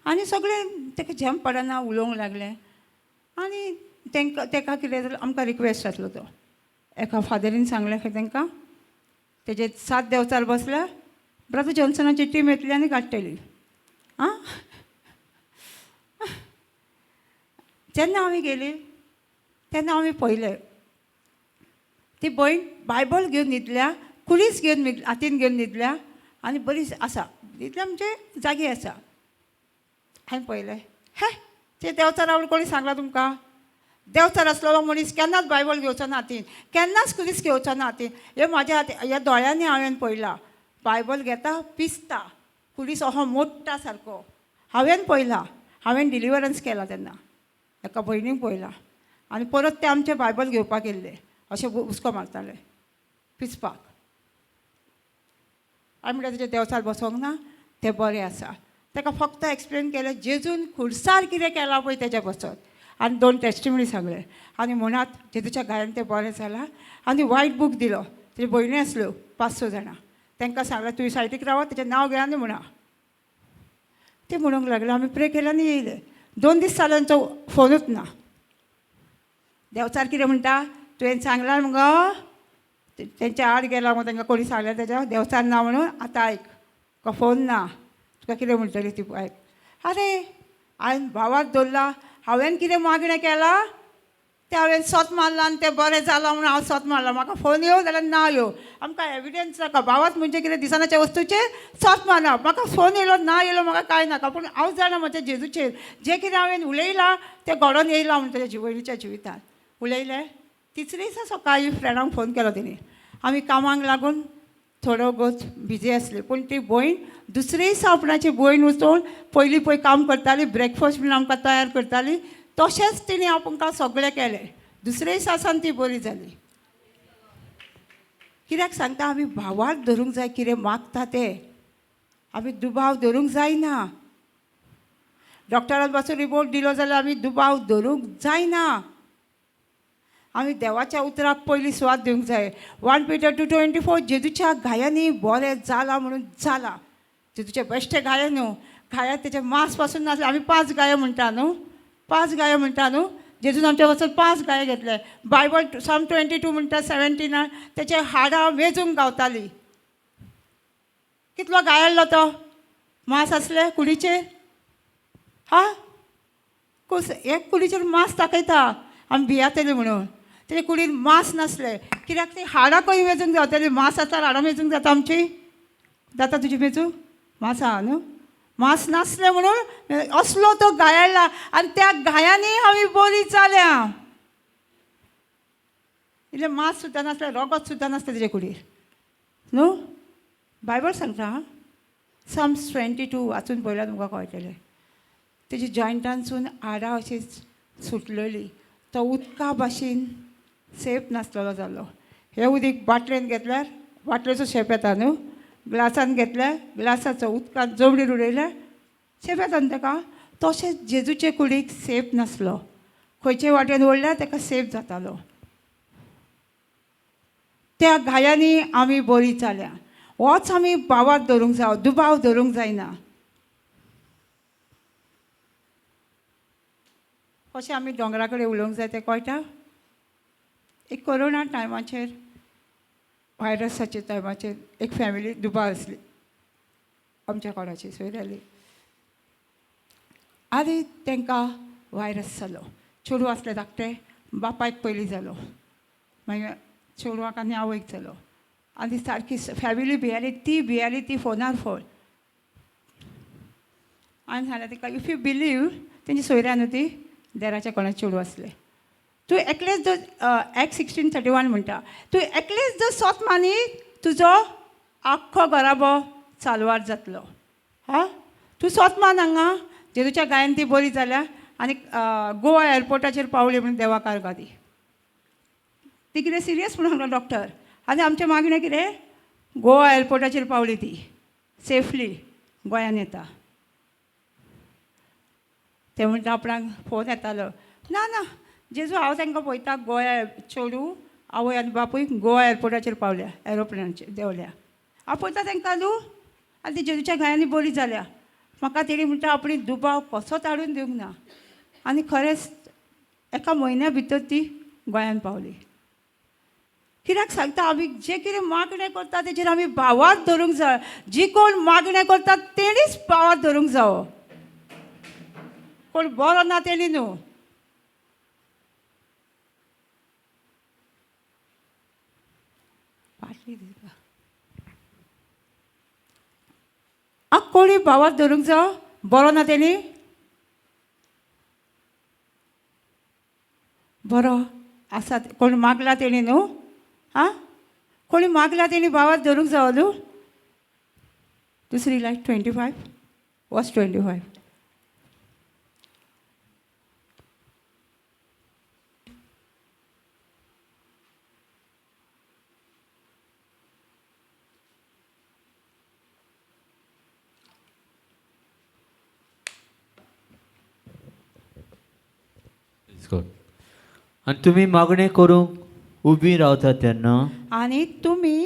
आनी सगळें ताका झेम पडना, उलोवंक लागलें. आनी तांकां ताका कितें जालें, आमकां रिक्वेस्ट आसलो तो एका फादरीन सांगलें खंय तांकां, तेजे 7 देंवचार बसल्या ब्रदर जॉन्सनाची टीम येतली आनी काडटली. आं, जेन्ना आमी गेली तेन्ना आमी पळयलें ती भयण बायबल घेवन न्हिदल्या, कुलीस घेवन न्हिद, हातीन घेवन न्हिदल्या आनी बरी आसा, न्हिदल्या म्हणजे जागी आसा. हांवें पळयलें, हे ते देंवचार आवड कोणी सांगलां तुमकां? देंवचार आसलेलो मनीस केन्नाच बायबल घेवचो ना हातीन, केन्नाच कुलीस घेवचो ना हातीन. हे म्हाज्या हाती, ह्या दोळ्यांनी हांवें पळयलां. बायबल घेता, पिसता, कुलीस असो मोडटा सारको. हांवें पळयलां, हांवें डिलिवरन्स केला तेन्ना एका भयणीक पळयलां. आनी परत ते आमचें बायबल घेवपाक येयल्ले, अशें हुस्को मारताले पिसपाक. आमी म्हणटा तेजें देंवचार बसोंक ना, तें बरें आसा. ताका फक्त एक्सप्लेन केलें जेजून खुर्सार कितें केलां पळय तेज्या बसत, आनी 2 टेस्टिमनी सांगलें. आनी म्हणात जेजूच्या गायन तें बरें जालां. आनी वायट बूक दिलो, तेजे भयणी आसल्यो 5-6 जाणां, तांकां सांगलां तुवें सायडीक रावा, तेजें नांव घेया आनी म्हणा. ते म्हणूंक लागले आमी प्रे केले आनी येयले. 2 दीस जाले तांचो फोनूच ना. देंवचार कितें म्हणटा, तुवें सांगलां मुगो तेंच्या आड गेला मुगो, तांकां कोणी सांगलें तेज्या देंवचार ना म्हणून, आतां आयक, तुका फोन ना, तुका कितें म्हणटली ती आयक. आरे हांवें भावाक दवरला, हांवें कितें मागणें केलां तें हांवें सोत मारलां आनी तें बरें जालां म्हणून हांव सोत मारलां. म्हाका फोन येवं जाल्यार ना येवं, आमकां एविडन्स नाका. भावात म्हणजे कितें दिसनाच्या वस्तूचेर सोत मारना. म्हाका फोन येयलो ना येयलो म्हाका कांय नाका, पूण हांव जाणा म्हज्या जेजूचेर जें कितें हांवें उलयलां तें घडोवन येयलां म्हूण तेज्या जिवणीच्या जिवितान उलयलें. तिसरे दिसा सकाळीं फ्रेंडांक फोन केलो तेणी. आमी कामाक लागून थोडो गोच बिजी आसली, पूण ती भयण दुसरे दिसा आपणाची भयण वचून पयलीं पळय काम करताली, ब्रेकफास्ट बीन आमकां तयार करताली, तशेंच तिणें आमकां सगळें केलें. दुसरे दिसा सावन ती बरी जाली. कित्याक सांगता, आमी भावाक धरूंक जाय, कितें मागता तें आमी दुबाव धरूंक जायना. डॉक्टरान पासून रिपोर्ट दिलो जाल्यार आमी दुबाव धरूंक जायना. आमी देवाच्या उतराक पयली सुवात दिवंक जाय. 1 Peter 2:24, जेजूच्या घायांनी बरें जालां म्हणून जालां. जेजूचे बेश्टे घाये न्हू, घाया तेचे मांस पासून नासले. आमी 5 गायो म्हणटा न्हू, 5 गायो म्हणटा न्हू, जेजून आमच्या पासून 5 गायो घेतले. बायबल साम 22 म्हणटा 17, तेचे हाडां मेजूंक गावताली. कितलो गायल्लो तो मांस आसले कुडीचेर, हा कस एक कुडीचेर मांस दाखयता आमी भियातली म्हणून, तेजे कुडीन मांस नासलें. कित्याक ती हाडां खंय मेजूंक जातली, मांस आसल्यार हाडां मेजूंक जाता आमची, जाता तुजी मेजूंक? मांस आहा न्हू, मांस नासलें म्हणून असलो तो गायला आनी त्या घायांनी आमी बरी जाल्या. इल्लें मांस सुद्दां नासलें, रोगत सुद्दां नासलें तेजे कुडीर न्हू. बायबल सांगता Psalms 22 वाचून पळयल्यार तुमकां कळटलें. तेजी जॉयंटानसून हाडां अशी सुटलेली, तो उदका भाशेन सेप नासलेलो जालो. हें उदीक बाटलेन घेतल्यार बाटलेचो शेप येता न्हू, ग्लासान घेतल्यार ग्लासाचो, उदकान जमनीर उडयल्यार शेप येता न्हू ताका. तशेंच जेजूचे कुडीक सेप नासलो, खंयचे वाटेन ओडल्यार ताका सेप जातालो. त्या घायांनी आमी बरी जाल्या. होच आमी भावाक धरूंक जावो, दुबाव धरूंक जायना. कशें आमी दोंगरा कडेन उलोवंक जाय तें कळटा. एक कोरोना टायमाचेर, व्हायरसाच्या टायमाचेर एक फॅमिली दुबाव आसली आमच्या कोणाची सोयऱ्याली, आनी तांकां व्हायरस जालो. चेडूं आसलें धाकटें, बापायक पयलीं जालो, मागीर चेडवाक आनी आवयक जालो. आनी सारकी फॅमिली भियाली, ती भियाली, ती फोनार फोन. आनी सांगलें तिका, if you believe, तेंची सोयऱ्या न्हू ती देराच्या कोणाक चेडूं आसलें, तूं एकलेच जर Acts 16:31 म्हणटा, तूं एकलेच जर सोत मानीत तुजो आख्खो घराबो चालवार जातलो. हा, तूं सोत मान हांगा जेजूच्या गायन ती बरी जाल्या आनी गोवा एअरपोर्टाचेर पावली म्हणून देवा कारगादी. ती कितें सिरियस म्हणून सांगलो डॉक्टर. आनी आमचें मागणें कितें, गोवा एअरपोर्टाचेर पावली ती सेफली गोंयान येता. ते म्हणटा आपणाक फोन येतालो, ना ना जेजू हांव तांकां पळयता गोंया चेडूं आवय आनी बापूय गोवा एअरपोर्टाचेर पावल्या, एरोप्लेनाचेर देंवल्या, हांव पळयता तांकां न्हू. आनी ती जेजूच्या घायांनी बरी जाल्या. म्हाका तेणी म्हणटा आपणी दुबाव कसोच हाडून दिवंक ना. आनी खरेंच एका म्हयन्या भितर ती गोंयान पावली. कित्याक सांगता, आमी जें कितें मागणें करता तेजेर आमी भावाक धरूंक जाय. जी कोण मागणें करता तेणीच भावाक धरूंक जावो, कोण बरो ना तेणी न्हू. आ कोणी भावाक धरूंक जावो, बरो ना तेणी, बरो आसा कोण मागला तेणी न्हू. आं, कोणी मागला तेणी भावाक धरूंक जावो न्हू. दुसरी लायक 25 वर्स 25. आनी तुमी मागणें करूंक उबी रावता तेन्ना, आनी तुमी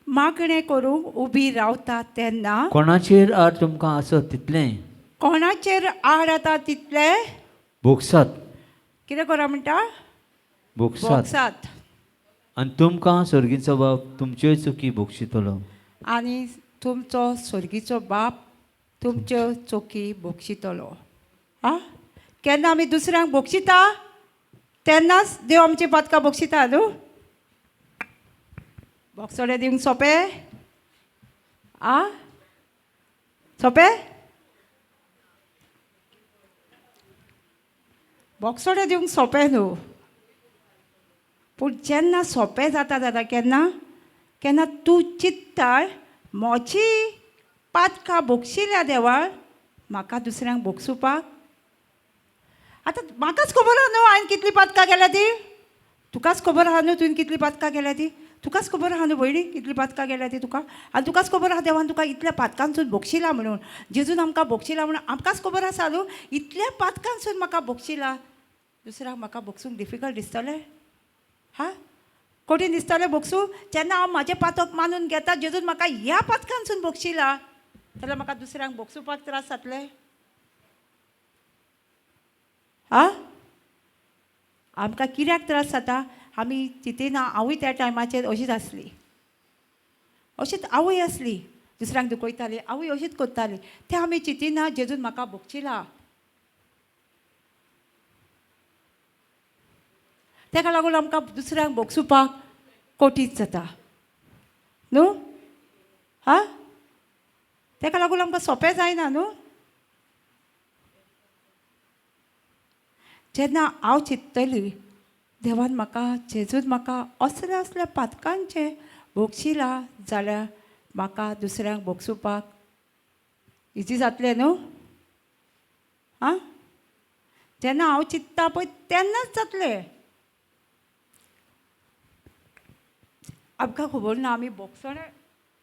मागणें करूंक उबी रावता तेन्ना कोणाचेर आड तुमकां आसत तितलें कोणाचेर आड येता तितलें भोगसात. कितें करा म्हणटा? भोगसात. भोगसात. आनी तुमकां सर्गीचो बाप तुमच्योय चुकी भोगशितलो. आनी तुमचो स्वर्गीचो बाप तुमच्यो चोकी भोगशितलो. आं, केन्ना आमी दुसऱ्यांक भोगशिता तेन्नाच देव आमची पातकां भोगशिता न्हू. भोगसोडे दिवंक सोंपें? आ, सोंपें? बोगसोडे दिवंक सोंपें न्हू. पूण जेन्ना सोंपें जाता जाता केन्ना केन्ना तूं चित्ताय म्हजी पातकां भोगशिल्या देवान म्हाका दुसऱ्यांक भोगसुपाक. आतां म्हाकाच खबर आहा न्हू हांवें कितलीं पातकां केल्या ती. तुकाच खबर आहा न्हू तुवें कितलीं पातकां केल्या ती. तुकाच खबर आहा न्हू भयणी कितलीं पातकां केल्या ती तुका. आनी तुकाच खबर आहा देवान तुका इतल्या पातकांसून भोगशिला म्हणून, जेजून आमकां भोगशिला म्हणून आमकांच खबर आसा न्हू. इतल्या पातकांसून म्हाका भोगशिला, दुसऱ्याक म्हाका भोगसूंक डिफिकल्ट दिसतलें? हा, कठीण दिसतलें भोगसूं? जेन्ना हांव म्हाजें पातक मानून घेता जेजून म्हाका ह्या पातकांसून भोगशिला जाल्यार म्हाका दुसऱ्यांक भोगसुपाक त्रास जातले? आ, आमकां कित्याक त्रास जाता? आमी चिंतिना. हांवूय त्या टायमाचेर अशीच आसली, अशीच आवय आसली, दुसऱ्यांक दुखयताली, आवय अशीच करताली. तें आमी चिंतिना जेजून म्हाका भोगशिला. ताका लागून आमकां दुसऱ्यांक भोगसुपाक कठीण जाता न्हू. हा, ताका लागून आमकां सोंपें जायना न्हू. जेन्ना हांव चिंततली देवान म्हाका जेजून म्हाका असल्या असल्या पातकांचें भोगशिला जाल्यार म्हाका दुसऱ्यांक भोगसुपाक इजी जातलें न्हू. आं, जेन्ना हांव चिंत्ता पळय तेन्नाच जातलें. आमकां खबर ना आमी भोगसण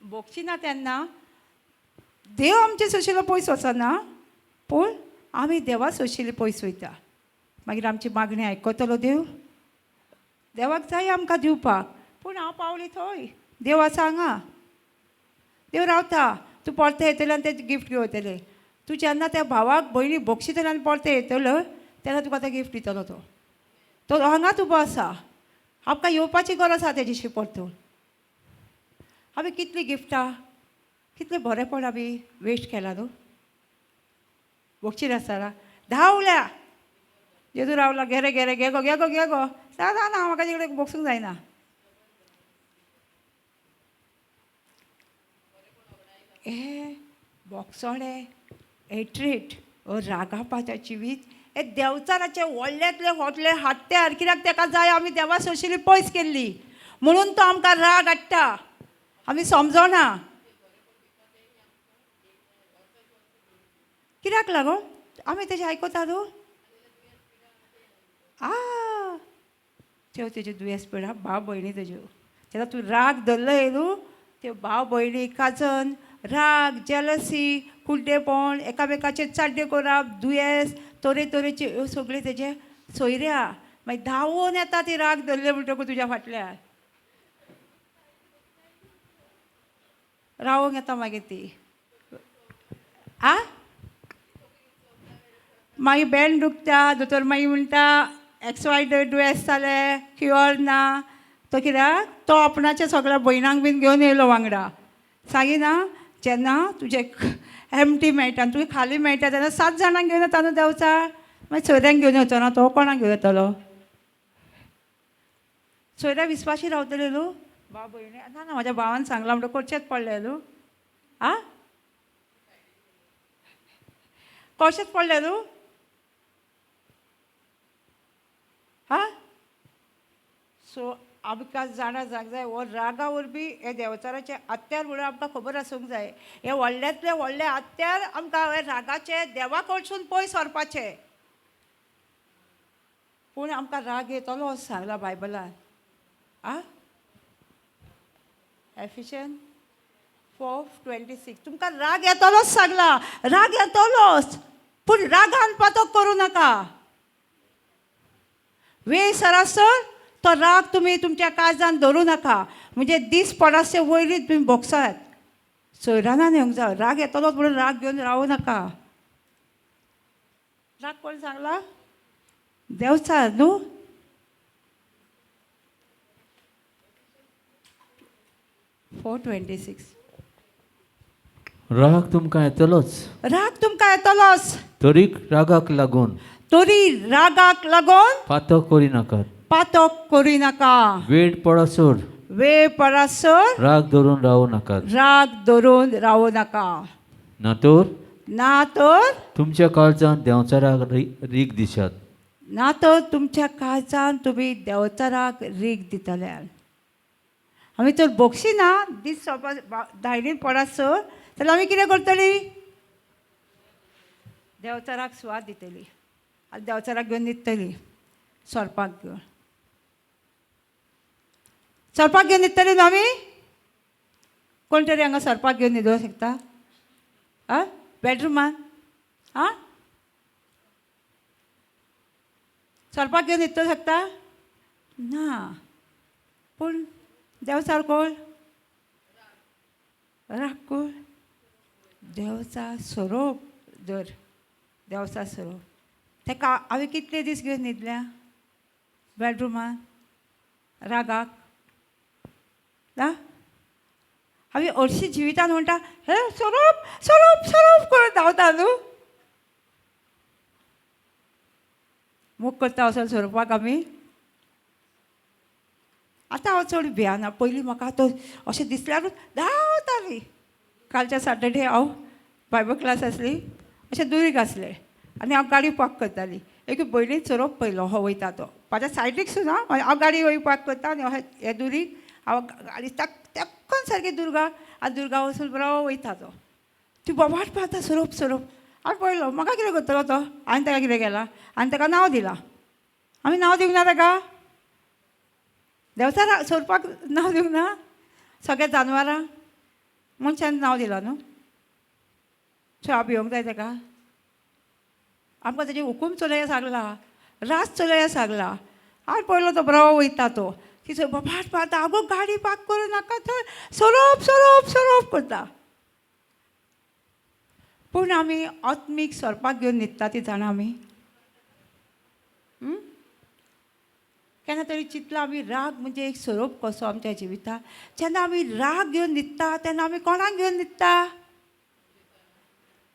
भोगशिना तेन्ना देव आमचे सोशिलो पयस वचना, पूण आमी देवा सोशिले पयस वयता. मागीर आमची मागणी आयकतलो देव. देवाक जाय आमकां दिवपाक, पूण हांव पावली थंय, देव आसा हांगा, देव रावता. तूं परतें येतलें आनी तें गिफ्ट घेवन येतलें. तूं जेन्ना त्या भावाक भयणी भोगशितलें आनी परतें येतलो तेन्ना तुका तें गिफ्ट दितलो. तो तो हांगाच उबो आसा. आमकां येवपाची गरज आसा तेजेशी परतून. आमी कितलीं गिफ्टां, कितलें बरेंपण आमी वेस्ट केलां न्हू. भोगशीर आसतना धांवल्या जेजू रावला, गेरे गेरे गेगो गेगो गेगो ना ना ना म्हाका तिकडे भोगसूंक जायना. हे भोगसोणे हेट्रेट रागापाच्या जिवीत हे देंवचाराचे व्हडल्यांतले व्हडले हत्यार. कित्याक ताका जाय आमी देवा सोशिली पयस केल्ली म्हणून तो आमकां राग हाडटा. आमी समजना कित्याक लागून आमी तेजें आयकता न्हू. आ, त्यो तेज्यो दुयेंस पळय भाव भयणी तेज्यो. तेन्ना तूं राग धरलो न्हू, त्यो भाव भयणी काजन राग जेलसी कुड्डेपण एकामेकाचेर चाड्यो करप दुयेंस तरेतरेचे ह्यो सगळ्यो तेजे सोयऱ्या. मागीर धांवून येता ती राग धरले म्हणटकूच तुज्या फाटल्यान रावोंक येता मागीर ती. आ, मागीर बेन दुखता, दोतोर मागीर म्हणटा एक्स वाय दुयेंस जालें, क्युअर ना. तो कित्याक तो आपणाच्या सगळ्या भयणांक बीन घेवन येयलो वांगडा. सांगिना जेन्ना तुजें एमटी मेळटा आनी तुका खाली मेळटा तेन्ना 7 जाणांक घेवन येता न्हू देंवचार. मागीर सोयऱ्यांक घेवन येवचो ना तो, कोणाक घेवन येतलो? सोयऱ्या विस्वाशी रावतले न्हू. भाव भयणी ना ना म्हाज्या भावान सांगलां म्हणटा करचेंच पडलें न्हू. आ, कशेंच पडलें न्हू. हा, सो आमकां जाणा जावंक जाय हो रागा वरवीं हे देंवचाराचे हत्यार म्हणून आमकां खबर आसूंक जाय. हे व्हडल्यांतले व्हडले हत्यार आमकां हे रागाचे देवा कडसून पयस व्हरपाचे. पूण आमकां राग येतलो असो सांगला बायबलान. आ, एफिशन 4:26 तुमकां राग येतलोच सांगला, राग येतलोच, पूण रागान पातक करूं नाका. वेळ सरासर तो राग तुमी तुमच्या काळजान धरूं नाका. म्हणजे दीस पडासचे वयलीच तुमी भोगसात. सोयरानान येवंक जाय. राग येतलोच म्हणून राग घेवन रावूं नाका. राग कोण सांगला? देवचार न्हू. 4:26. राग तुमकां येतलोच, राग तुमकां येतलोच, तरी रागाक लागून, तरी रागाक लागून पातक करिनाकात. पातक करी नाका. वेळ पडसर, वेळ पडासर राग धरून रावू नाकात. राग धरून रावू नाका. ना तर ना तर तुमच्या काळजांत देंवचाराक रीग दिशात. ना तर तुमच्या काळजान तुमी देंवचाराक रीग दितले. आमी तर बोगशी ना दीस सोंपा धायणीन पडासर जाल्यार आमी कितें करतली? देंवचाराक सुवात दितली आनी देंवचाराक घेवन न्हिदतली. सोरपाक घेवन, सोरपाक घेवन न्हिदतली न्हू आमी? कोण तरी हांगा सोरपाक घेवन न्हिदोंक शकता? आं, बेडरुमान? आं, सोरपाक घेवन न्हिदतलो शकता? ना. पूण देंवचार कोण? राग कोण? देवचार सोरोप. धर देवचार सोरोप, ताका हांवें कितले दीस घेवन न्हिदल्या बेडरुमान रागाक? ना, हांवें हरशीं जिवितान म्हणटा हे सोरोप सोरोप सोरोप करून धांवता न्हू. मोग करता वचोन सोरोपाक आमी. आतां हांव चड भियाना. पयलीं म्हाका तो अशें दिसल्यारूच धांवताली. कालच्या सॅटर्डे हांव बायबल क्लास आसली, अशें दुरीग आसलें आनी हांव गाडी पार्क करताली. एक पयलीं सोरोप पयलो हो वयता तो म्हाज्या सायडीक सुद्दां. हांव गाडी वयर पार्क करता आनी अशें हे दुरीग हांव गाडी तेक्कोन सारकी दुर्गा, आनी दुर्गा वचून बरो वयता तो. ती बोबाट पावता सोरोप सोरोप. हांवें पळयलो, म्हाका कितें करतलो तो? हांवें ताका कितें केलां? हांवें ताका नांव दिलां. आमी नांव दिवंक ना ताका? देंवचारा सोरपाक नांव दिवंक ना? सगळ्या जानवरां मनशान नांव दिलां न्हू. सो हांव भिवंक जाय ताका? आमकां ताजे हुकूम चलया सांगला, राज चलया सांगला. हांवें पळयलो तो बरो वयता तो, तिचो बोबाट पावता. आगो गाडी पार्क करूं नाका थंय, सोरोप सोरोप सोरोप करता. पूण आमी आत्मीक सोरपाक घेवन न्हिदता ती जाणा आमी? केन्ना तरी चिंतलां आमी राग म्हणजे एक सोरोप कसो आमच्या जिवितांत? जेन्ना आमी राग घेवन न्हिदता तेन्ना आमी कोणाक घेवन न्हिदता?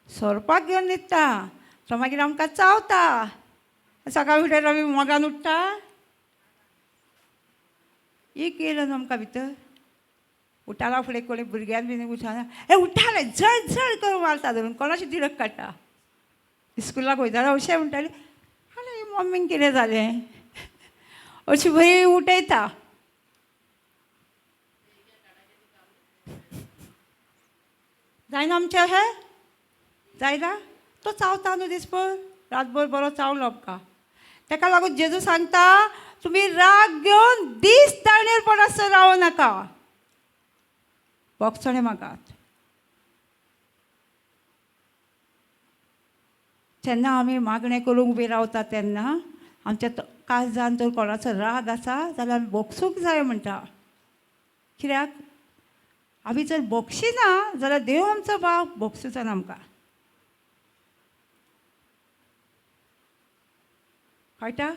सोरपाक घेवन न्हिदता. तो मागीर आमकां चावता. सकाळी उठल्यार आमी मोगान उठ्ठा? एक येयलो न्हू आमकां भितर. उठाला फुडें कोणी भुरग्यान बीन उठाना, हे उठाले झड झड करून मारता धरून, कोणाची तिडक काडटा. स्कुलाक वयताना अशें म्हणटाली, आनी मम्मीन कितें जालें अशी बरी उठयता. जायना आमचें अशें? जायना? तो चावता न्हू दिसभर रातभर बरो चावलो आमकां. ताका लागून जेजू सांगता तुमी राग घेवन दीस दाणेर पडासर रावं नाका. बोगसणें मागात. जेन्ना आमी मागणें करूंक उबी रावता तेन्ना आमच्या काळजान जर कोणाचो राग आसा जाल्यार आमी बोगसूंक जाय म्हणटा. कित्याक आमी जर बोगशिना जाल्यार देव आमचो बाप बोगसुचो ना आमकां. कळटा?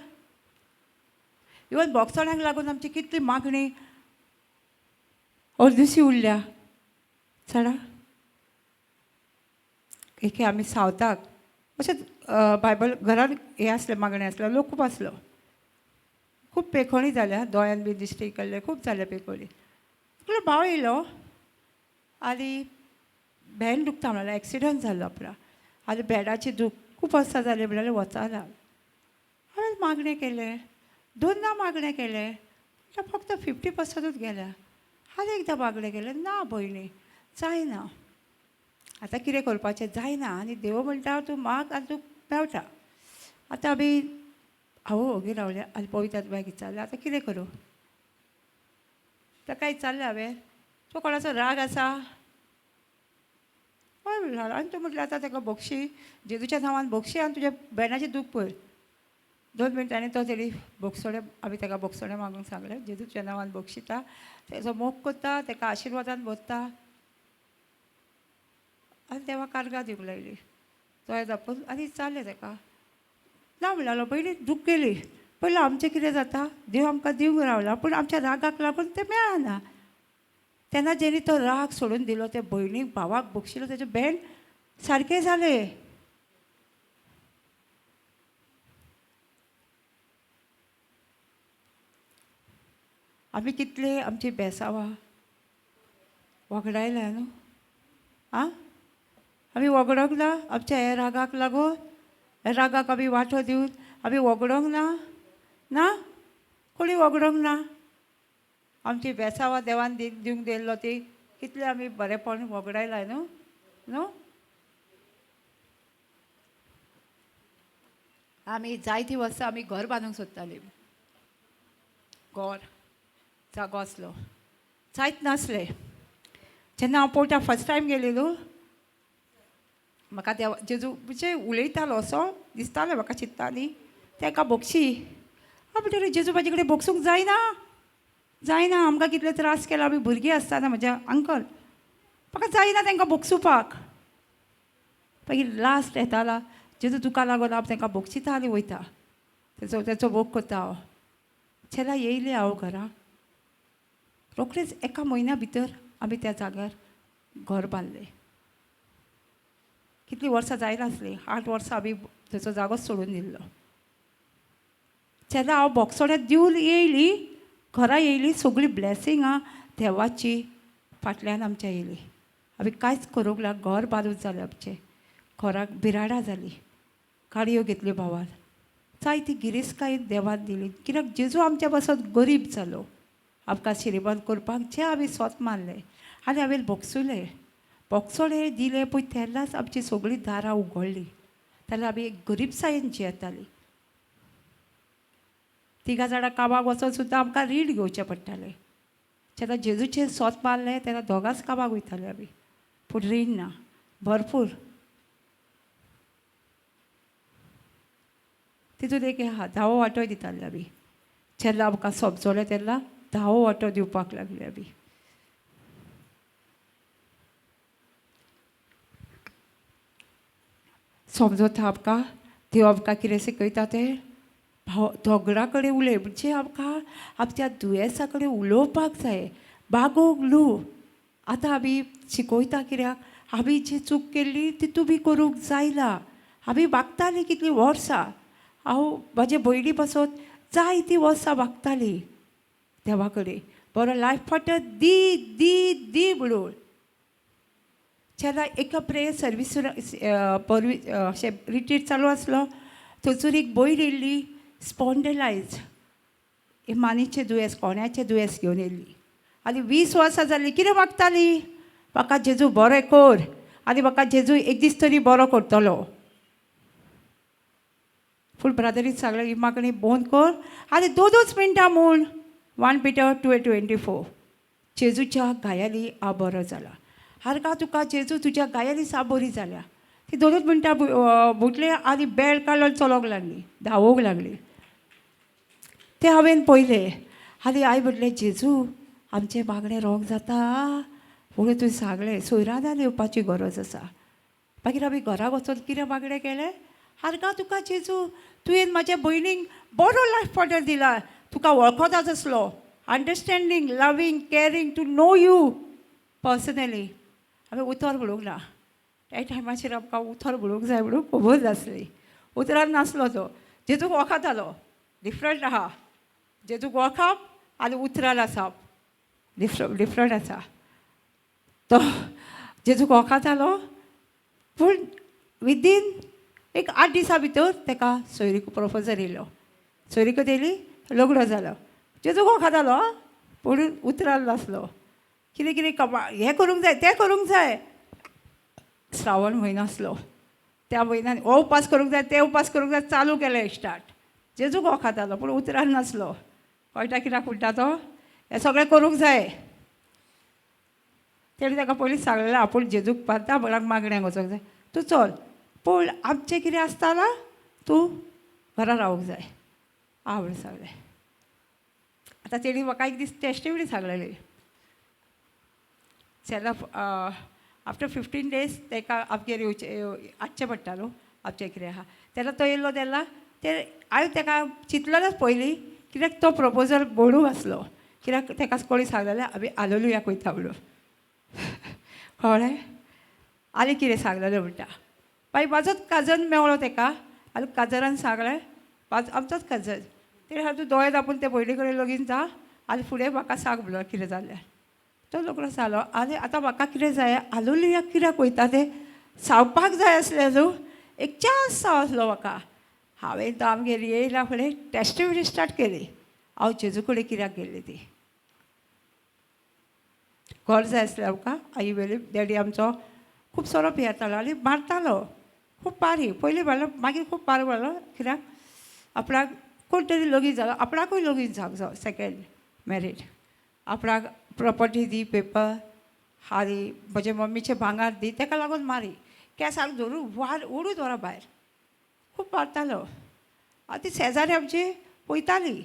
इवन बोगसण्याक लागून आमची कितली मागणी अर्दुशी उरल्या. चडा एके आमी सावथाक अशेंच बायबल घरान हें आसलें, मागणें आसलें, लोक खूब आसलो, खूब पेखोणी जाल्या, दोळ्यान बी दिश्टी कडले खूब जाल्या पेखोणी. एकलो भाव येयलो आनी भेंड दुखता म्हणल्यार एक्सिडंट जाल्लो आपला, आनी भेंडाची दूख खूब वर्सां जाली म्हणल्यार वचना. हांवें मागणें केलें, दोनदां मागणें केलें, फक्त 50%च गेल्या. आनी एकदां मागणें केलें, ना भयणी जायना, आतां कितें करपाचें जायना. आनी देव म्हणटा तूं माग आनी तूं मेळटा. आतां आमी हांव ओगी रावलें आनी पवित्र आत्म्याक विचारलें आतां कितें करूं? ताका विचारलें हांवें, तो कोणाचो राग आसा? हय म्हणलो. आनी तूं म्हटलें आतां ताका बोगशी, जेजूच्या नांवान बोगशी आनी तुज्या भेंडाची दूख पळय. 2 मिनटांनी तो तेणी बोगसोडे, आमी ताका बोगसोडे मागूंक सांगलें, जेजूच्या नांवान बक्षिता, तेजो मोग करता, ताका आशिर्वादान भरता. आनी देवा कारगां दिवंक लायली. तो येता पण आनी विचारलें ताका, ना म्हणलो पयलीं दूख गेली, पयलीं आमचें कितें जाता, देव आमकां दिवंक रावला पूण आमच्या रागाक लागून तें मेळना. तेन्ना जेणी तो राग सोडून दिलो, ते भयणीक भावाक बक्षिलो, तेजें बेण सारकें जालें. आमी कितले आमची बेसांवां वगडायल्या न्हू, आं, आमी वगडोंक ना आमच्या ह्या रागाक लागून, ह्या रागाक आमी वांटो दिवन आमी वगडोंक ना, ना कोणी वगडोंक ना. आमची बेसांवां देवान दिवंक दिल्लो ती कितले आमी बरेपण वगडायला न्हू, न्हू. आमी जायतीं वर्सां आमी घर बांदूंक सोदतालीं, घर जागो आसलो जायत नासलें. जेन्ना हांव पोर्टा फर्स्ट टायम गेली न्हू, म्हाका देवा जेजू म्हणजे उलयतालो असो दिसतालो म्हाका, चिंत्ताली ताका बक्षी. हांव म्हणटालें जेजू म्हाजे कडेन बक्षूंक जायना, जायना, आमकां कितले त्रास केला, आमी भुरगीं आसतना म्हज्या अंकल, म्हाका जायना तांकां बक्षुपाक. मागीर लास्ट येताला जेजू तुका लागून हांव तांकां बक्षिता आनी वयता, तेचो तेचो मोग करता हांव. जेन्ना येयलें हांव घरा, रोखडेच एका म्हयन्या भितर आमी त्या जाग्यार घर बांदलें. कितलीं वर्सां जायनासलीं, 8 वर्सां आमी थंयचो जागोच सोडून दिल्लो. जेन्ना हांव बोगसोड्याक दिवन येयली, घरा येयली, सगळीं ब्लॅसिंगां देवाची फाटल्यान आमच्या येयली. आमी कांयच करूंक ना, घर बांदून जालें आमचें, घराक बिराडां जालीं, गाडयो घेतल्यो भावान, जायती गिरेस्तकाय देवान दिली. कित्याक जेजू आमच्या पासत गरीब जालो, आमकां श्रीमंत करपाक जें आमी स्वत मानलें आनी हांवें बोगसुलें, बोगसोडे दिलें पळय तेन्नाच आमची सगळीं दारां उगडलीं. तेन्ना आमी एक गरीबसायेन जियेतालीं. 3 जाणां कामाक वचोन सुद्दां आमकां रीण घेवचें पडटालें. जेन्ना जेजूचें सोत मारलें तेन्ना दोगांच कामाक वयतालीं आमी, पूण रीण ना, भरपूर. तितून एक धावो वांटोय दिताले आमी. जेन्ना आमकां समजलें तेन्ना धावो वांटो दिवपाक लागले आमी. समजता आमकां देव आमकां कितें शिकयता तें, भाव दोगरा कडेन उलय म्हणजे आमकां आमच्या दुयेंसा कडेन उलोवपाक जाय, बागोवंक न्हू. आतां आमी शिकयता कित्याक, आमी जी चूक केल्ली ती तुमी करूंक जायना. आमी मागतालीं कितलीं वर्सां, हांव म्हाजे भयणी पासत जायतीं वर्सां मागतालीं देवा कडेन, बरो लायफ पार्टनर दी दी दी म्हणून. जेन्ना एका प्रेयर सर्वीस परवी अशें रिट्रीट चालू आसलो, थंयसर एक भयण येयल्ली, स्पॉन्डलायज, मानीचें दुयेंस, कोण्याचें दुयेंस घेवन येयल्ली. आनी 20 वर्सां जालीं कितें मागताली, म्हाका जेजू बरें कर आनी म्हाका जेजू एक दीस तरी बरो करतलो. पूण ब्रादरीन सांगलें ही मागणी बंद कर आनी 2 मिनटां म्हूण 1 Peter 2:24 जेजूच्या गायांनी हांव बरो जाला, हारका तुका जेजू तुज्या गायांनी सा बरी जाल्या. ती 2 मिनटां बुटले आनी बेल काडलो चलोवंक लागली, धांवोंक लागली. तें हांवें पळयलें आनी हांवें म्हटलें जेजू आमचें मागणें रोंग जाता म्हणून तुवें सांगलें, सोयरानान येवपाची गरज आसा. मागीर आमी घरा वचून कितें मागणें केलें, हारका तुका जेजू तुवें म्हाज्या भयणीक बरो लायफ पार्टनर दिला, तुका वळखताच आसलो, understanding, loving, caring, to know you personally. हांवें उतर म्हणूंक ना त्या टायमाचेर, आमकां उतर म्हणूंक जाय म्हणून खबर नासली, उतरान नासलो तो. जेजूक वळखतालो, डिफरंट आहा, जेजूक वळखप आनी उतरान आसप डिफरंट आसा. तो जेजूक वळखतालो, पूण विदीन एक 8 दिसां भितर ताका सोयरीक प्रोपोजल येयलो, सोयरीक येयली, लग्न जालो. जेजूक वळखतालो पूण उतरान नासलो. कितें कितें कमा हें करूंक जाय तें करूंक जाय. श्रावण म्हयनो आसलो, त्या म्हयन्यान हो उपास करूंक जाय ते उपास करूंक जाय, चालू केलें स्टार्ट. जेजूक वळखतालो पूण उतरान नासलो. कळटा कित्याक म्हणटा तो, हें सगळें करूंक जाय. तेणें ताका पयलीं सांगलें आपूण जेजूक पावता म्हळ्यार मागण्यांक वचोंक जाय, तूं चल, पूण आमचें कितें आसता ना, तूं घरा रावंक जाय. आं म्हणून सांगलें. आतां तेणी म्हाका एक दीस टेस्टिमनी सांगलेली. जाल्यार आफ्टर 15 डेज ताका आमगेर येवचें हाडचें पडटा न्हू आमचें कितें आहा. तेन्ना तो येयलो तेन्ना ते हांवें ताका चिंतलेलेंच पयलीं, कित्याक तो प्रपोजल बोडू आसलो, कित्याक ताका कोणी सांगलेलें आमी आलोलुयाक वयता म्हणून. कळ्ळें? आनी कितें सांगलेलें म्हणटा. मागीर म्हाजोच काजन मेवळो ताका आनी काजरान सांगलें, आमचोच काजन, तेणें सांगलें तूं दोळे दापून ते भयणी कडेन लगीन जा आनी फुडें म्हाका सांग म्हणून कितें जालें. तो रोकडो जालो. आनी आतां म्हाका कितें जाय, आलोलुयाक कित्याक वयता तें सांगपाक जाय आसलें न्हू. एक चान्स आसलो म्हाका. हांवें तो आमगेर येयला फुडें टेस्टिमनी स्टार्ट केली. हांव जेजू कडेन कित्याक गेल्ली ती. घर जाय आसलें आमकां. आई वेली डॅडी आमचो खूब सोरो पियेतालो आनी मारतालो खूब बारीक. पयलीं मारलो, मागीर खूब बारीक मारलो, कित्याक आपणाक कोण तरी लगीन जालो, आपणाकूय लगीन जावंक जावो सेकेंड मॅरीड, आपणाक प्रोपर्टी दी, पेपर आनी म्हजे मम्मीचें भांगार दी, ताका लागून मारी. केंसाक धरून वार ओडून व्हरा भायर, खूब मारतालो. आनी ती शेजारी आमची पळयताली.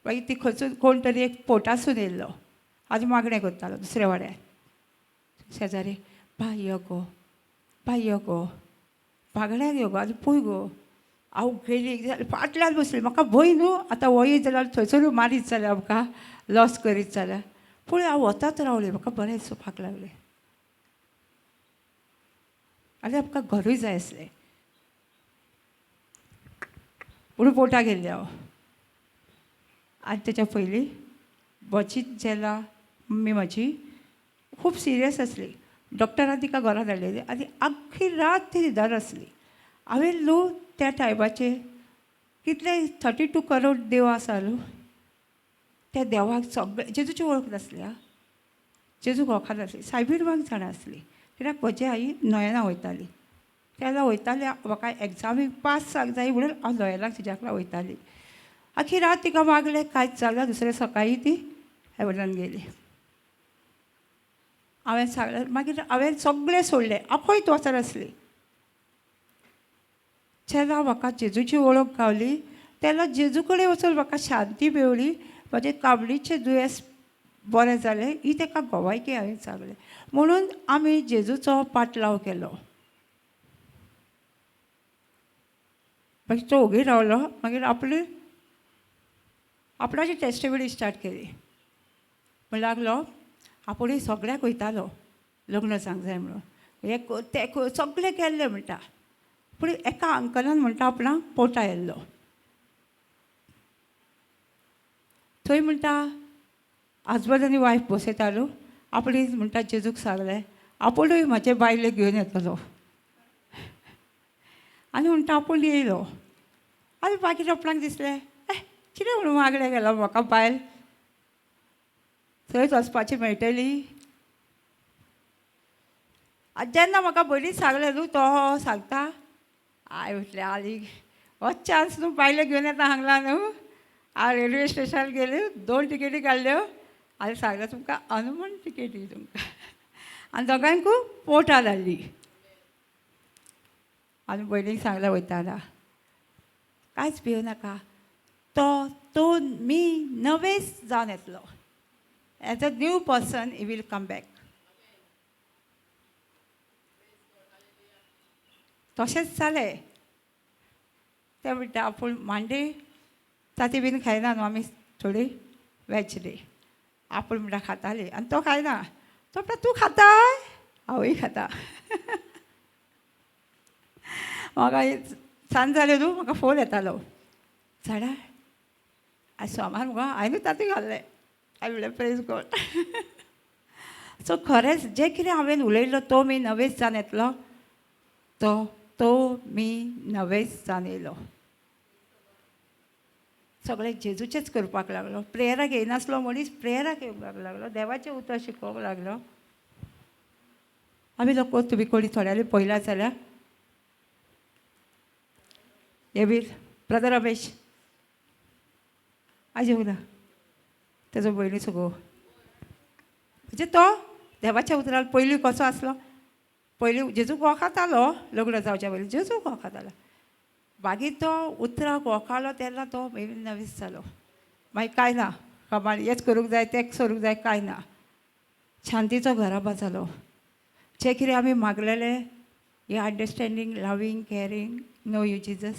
मागीर ती खंयसून कोण तरी एक पोटासून येयल्लो आनी मागणें करतालो दुसऱ्या वाड्यार. शेजारी, बाय यो गो, बाय यो गो, बागड्याक यो गो आनी पळय गो. हांव गेली जाल्यार फाटल्यान बसली, म्हाका भंय न्हू, आतां वयत जाल्यार थंयसरूय मारीत जाल्यार आमकां लॉस करीत जाल्यार. पूण हांव वतात रावलें, म्हाका बरें दिसपाक लागलें. आनी आमकां घरूय जाय आसलें म्हणून पोटा गेल्लें हांव. आनी तेच्या पयलीं म्हजी जेन्ना मम्मी म्हाजी खूब सिरियस आसली, डॉक्टरान तिका घरा धाडलेली आनी आख्खी रात ती न्हिदर आसली. हांवें न्हू त्या टायमाचेर कितले 32 करोड देव आसा न्हू, त्या देवाक सगळे जेजूची वळख नासली. आं, जेजूक वळखा नासली, सायबीण जाणा आसली, कित्याक म्हजी आई नोयेना वयताली. तेन्ना वयताली, म्हाका एग्जामीक पास जावंक जाय म्हणून हांव नोयेनाक तिज्या वांगडा वयताली. आखी रात तिका मागलें, कांयच जालें. दुसरे सकाळीं ती हेवनान गेली. हांवें सांगलें, मागीर हांवें सगळें सोडलें, हांव खंयच वचनासली. जेन्ना म्हाका जेजूची वळख गावली तेन्ना जेजू कडेन वचून म्हाका शांती मेवली, म्हजें कामणीचें दुयेंस बरें जालें, ही ताका गोवायकी हांवें सांगलें. म्हणून आमी जेजूचो पाटलाव केलो. मागीर तो ओगी रावलो. मागीर आपली आपणाची टेस्टिमनी स्टार्ट केली. म्हण लागलो आपूण सगळ्याक वयतालो लग्न जावंक जाय म्हणून, हें कर तें कर सगळें केल्लें म्हणटा. पूण एका अंकलान म्हणटा आपणाक पोटा येयल्लो. थंय म्हणटा हजबंड आनी वायफ बसयतालो. आपणे म्हणटा जेजूक सांगलें आपुणूय म्हजे बायलेक घेवन येतलो. आनी म्हणटा आपूण येयलो. आनी मागीर आपणाक दिसलें कितें म्हणून मागणें गेलो म्हाका बायल थंयच वचपाची मेळटली. आनी जेन्ना म्हाका भयणीन सांगलें न्हू, तो सांगता हांवें म्हटलें आनी हो चान्स न्हू बायलेक घेवन येता सांगला न्हू. हांव रेल्वे स्टेशनार गेली, 2 टिकेटी काडल्यो आनी सांगलें तुमकां हनुमान टिकेटी तुमकां. आनी दोगांयकूय पोटां धाडली. आनी भयणीक सांगलें वयताना कांयच भिवं नाका, तो तो मी नवेच जावन येतलो, as a new person he will come back. तशेंच जालें. ते म्हणटा आपूण मांडे ताती बीन खायना न्हू, आमी थोडी वेज रे. आपूण म्हणटा खाताली आनी तो खायना. तो म्हणटा तूं खाताय, हांवूय खाता. म्हाका सांज जालें न्हू, म्हाका फोन येतालो, जाणा आयज सोमार मुगो हांवें ताती घाल्लें. हांवें म्हणलें प्रेज गॉड. सो खरेंच जें कितें हांवें उलयल्लो तो मी नवेच जावन येतलो, तो तो मी नवेच जावन येयलो. सगळें जेजूचेंच करपाक लागलो. प्रेयराक येयनासलो मनीस प्रेयराक येवपाक लागलो, देवाचें उतर शिकोवंक लागलो. आमी लोक तुमी कोणी थोड्यांनी पळयला जाल्यार हे बीन ब्रदर रमेश आयज येवंक ना, तेजो भयणीचो घोव. म्हणजे तो देवाच्या उतरान पयलीं कसो आसलो, पयलीं जेजूक वळखतालो, लग्न जावच्या पयलीं जेजूक वळखतालो. मागीर तो उतराक वळखलो तेन्ना तो मागीर नवीस जालो. मागीर कांय ना, कमाल हेच करूंक जाय तेंच करूंक जाय कांय ना. शांतीचो घराबा जालो. जें कितें आमी मागलेलें हें understanding, loving, caring, know you Jesus,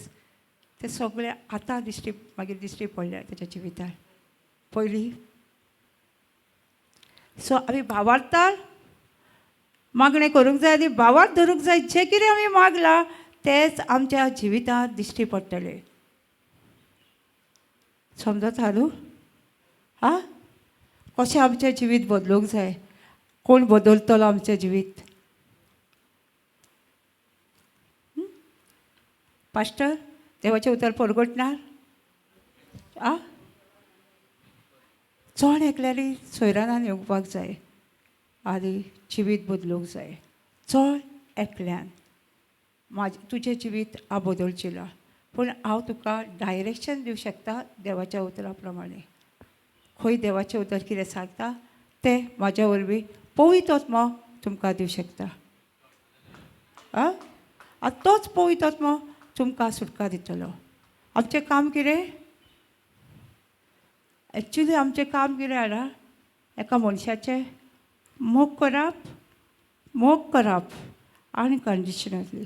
तें सगळें आतां दिश्टी मागीर दिश्टी पडलें तेच्या जिवितार पयलीं. सो आमी भावार्थार मागणें करूंक जाय आनी भावार्थ धरूंक जाय. जें कितें आमी मागलां तेंच आमच्या जिवितांत दिश्टी पडटलें. समजता न्हू? आं, कशें आमचें जिवीत बदलूंक जाय? कोण बदलतलो आमचें जिवीत? पास्टर देवाचें उतर परगटणार? आं, चड एकल्यानी सोयरानान येवपाक जाय आनी जिवीत बदलूंक जाय. चड एकल्यान म्हाजें तुजें जिवीत हांव बदलचें ना, पूण हांव तुका डायरेक्शन दिवं शकता देवाच्या उतरा प्रमाणे. खंय देवाचें उतर कितें सांगता तें म्हाज्या वरवीं पवित्र आत्मो तुमकां दिवं शकता. आं, आतां तोच पवित्र आत्मो तुमकां सुटका दितलो. आमचें काम कितें? एक्चुली आमचें काम कितें जाणा? एका मनशाचें मोग करप, मोग करप अनकंडिशनली.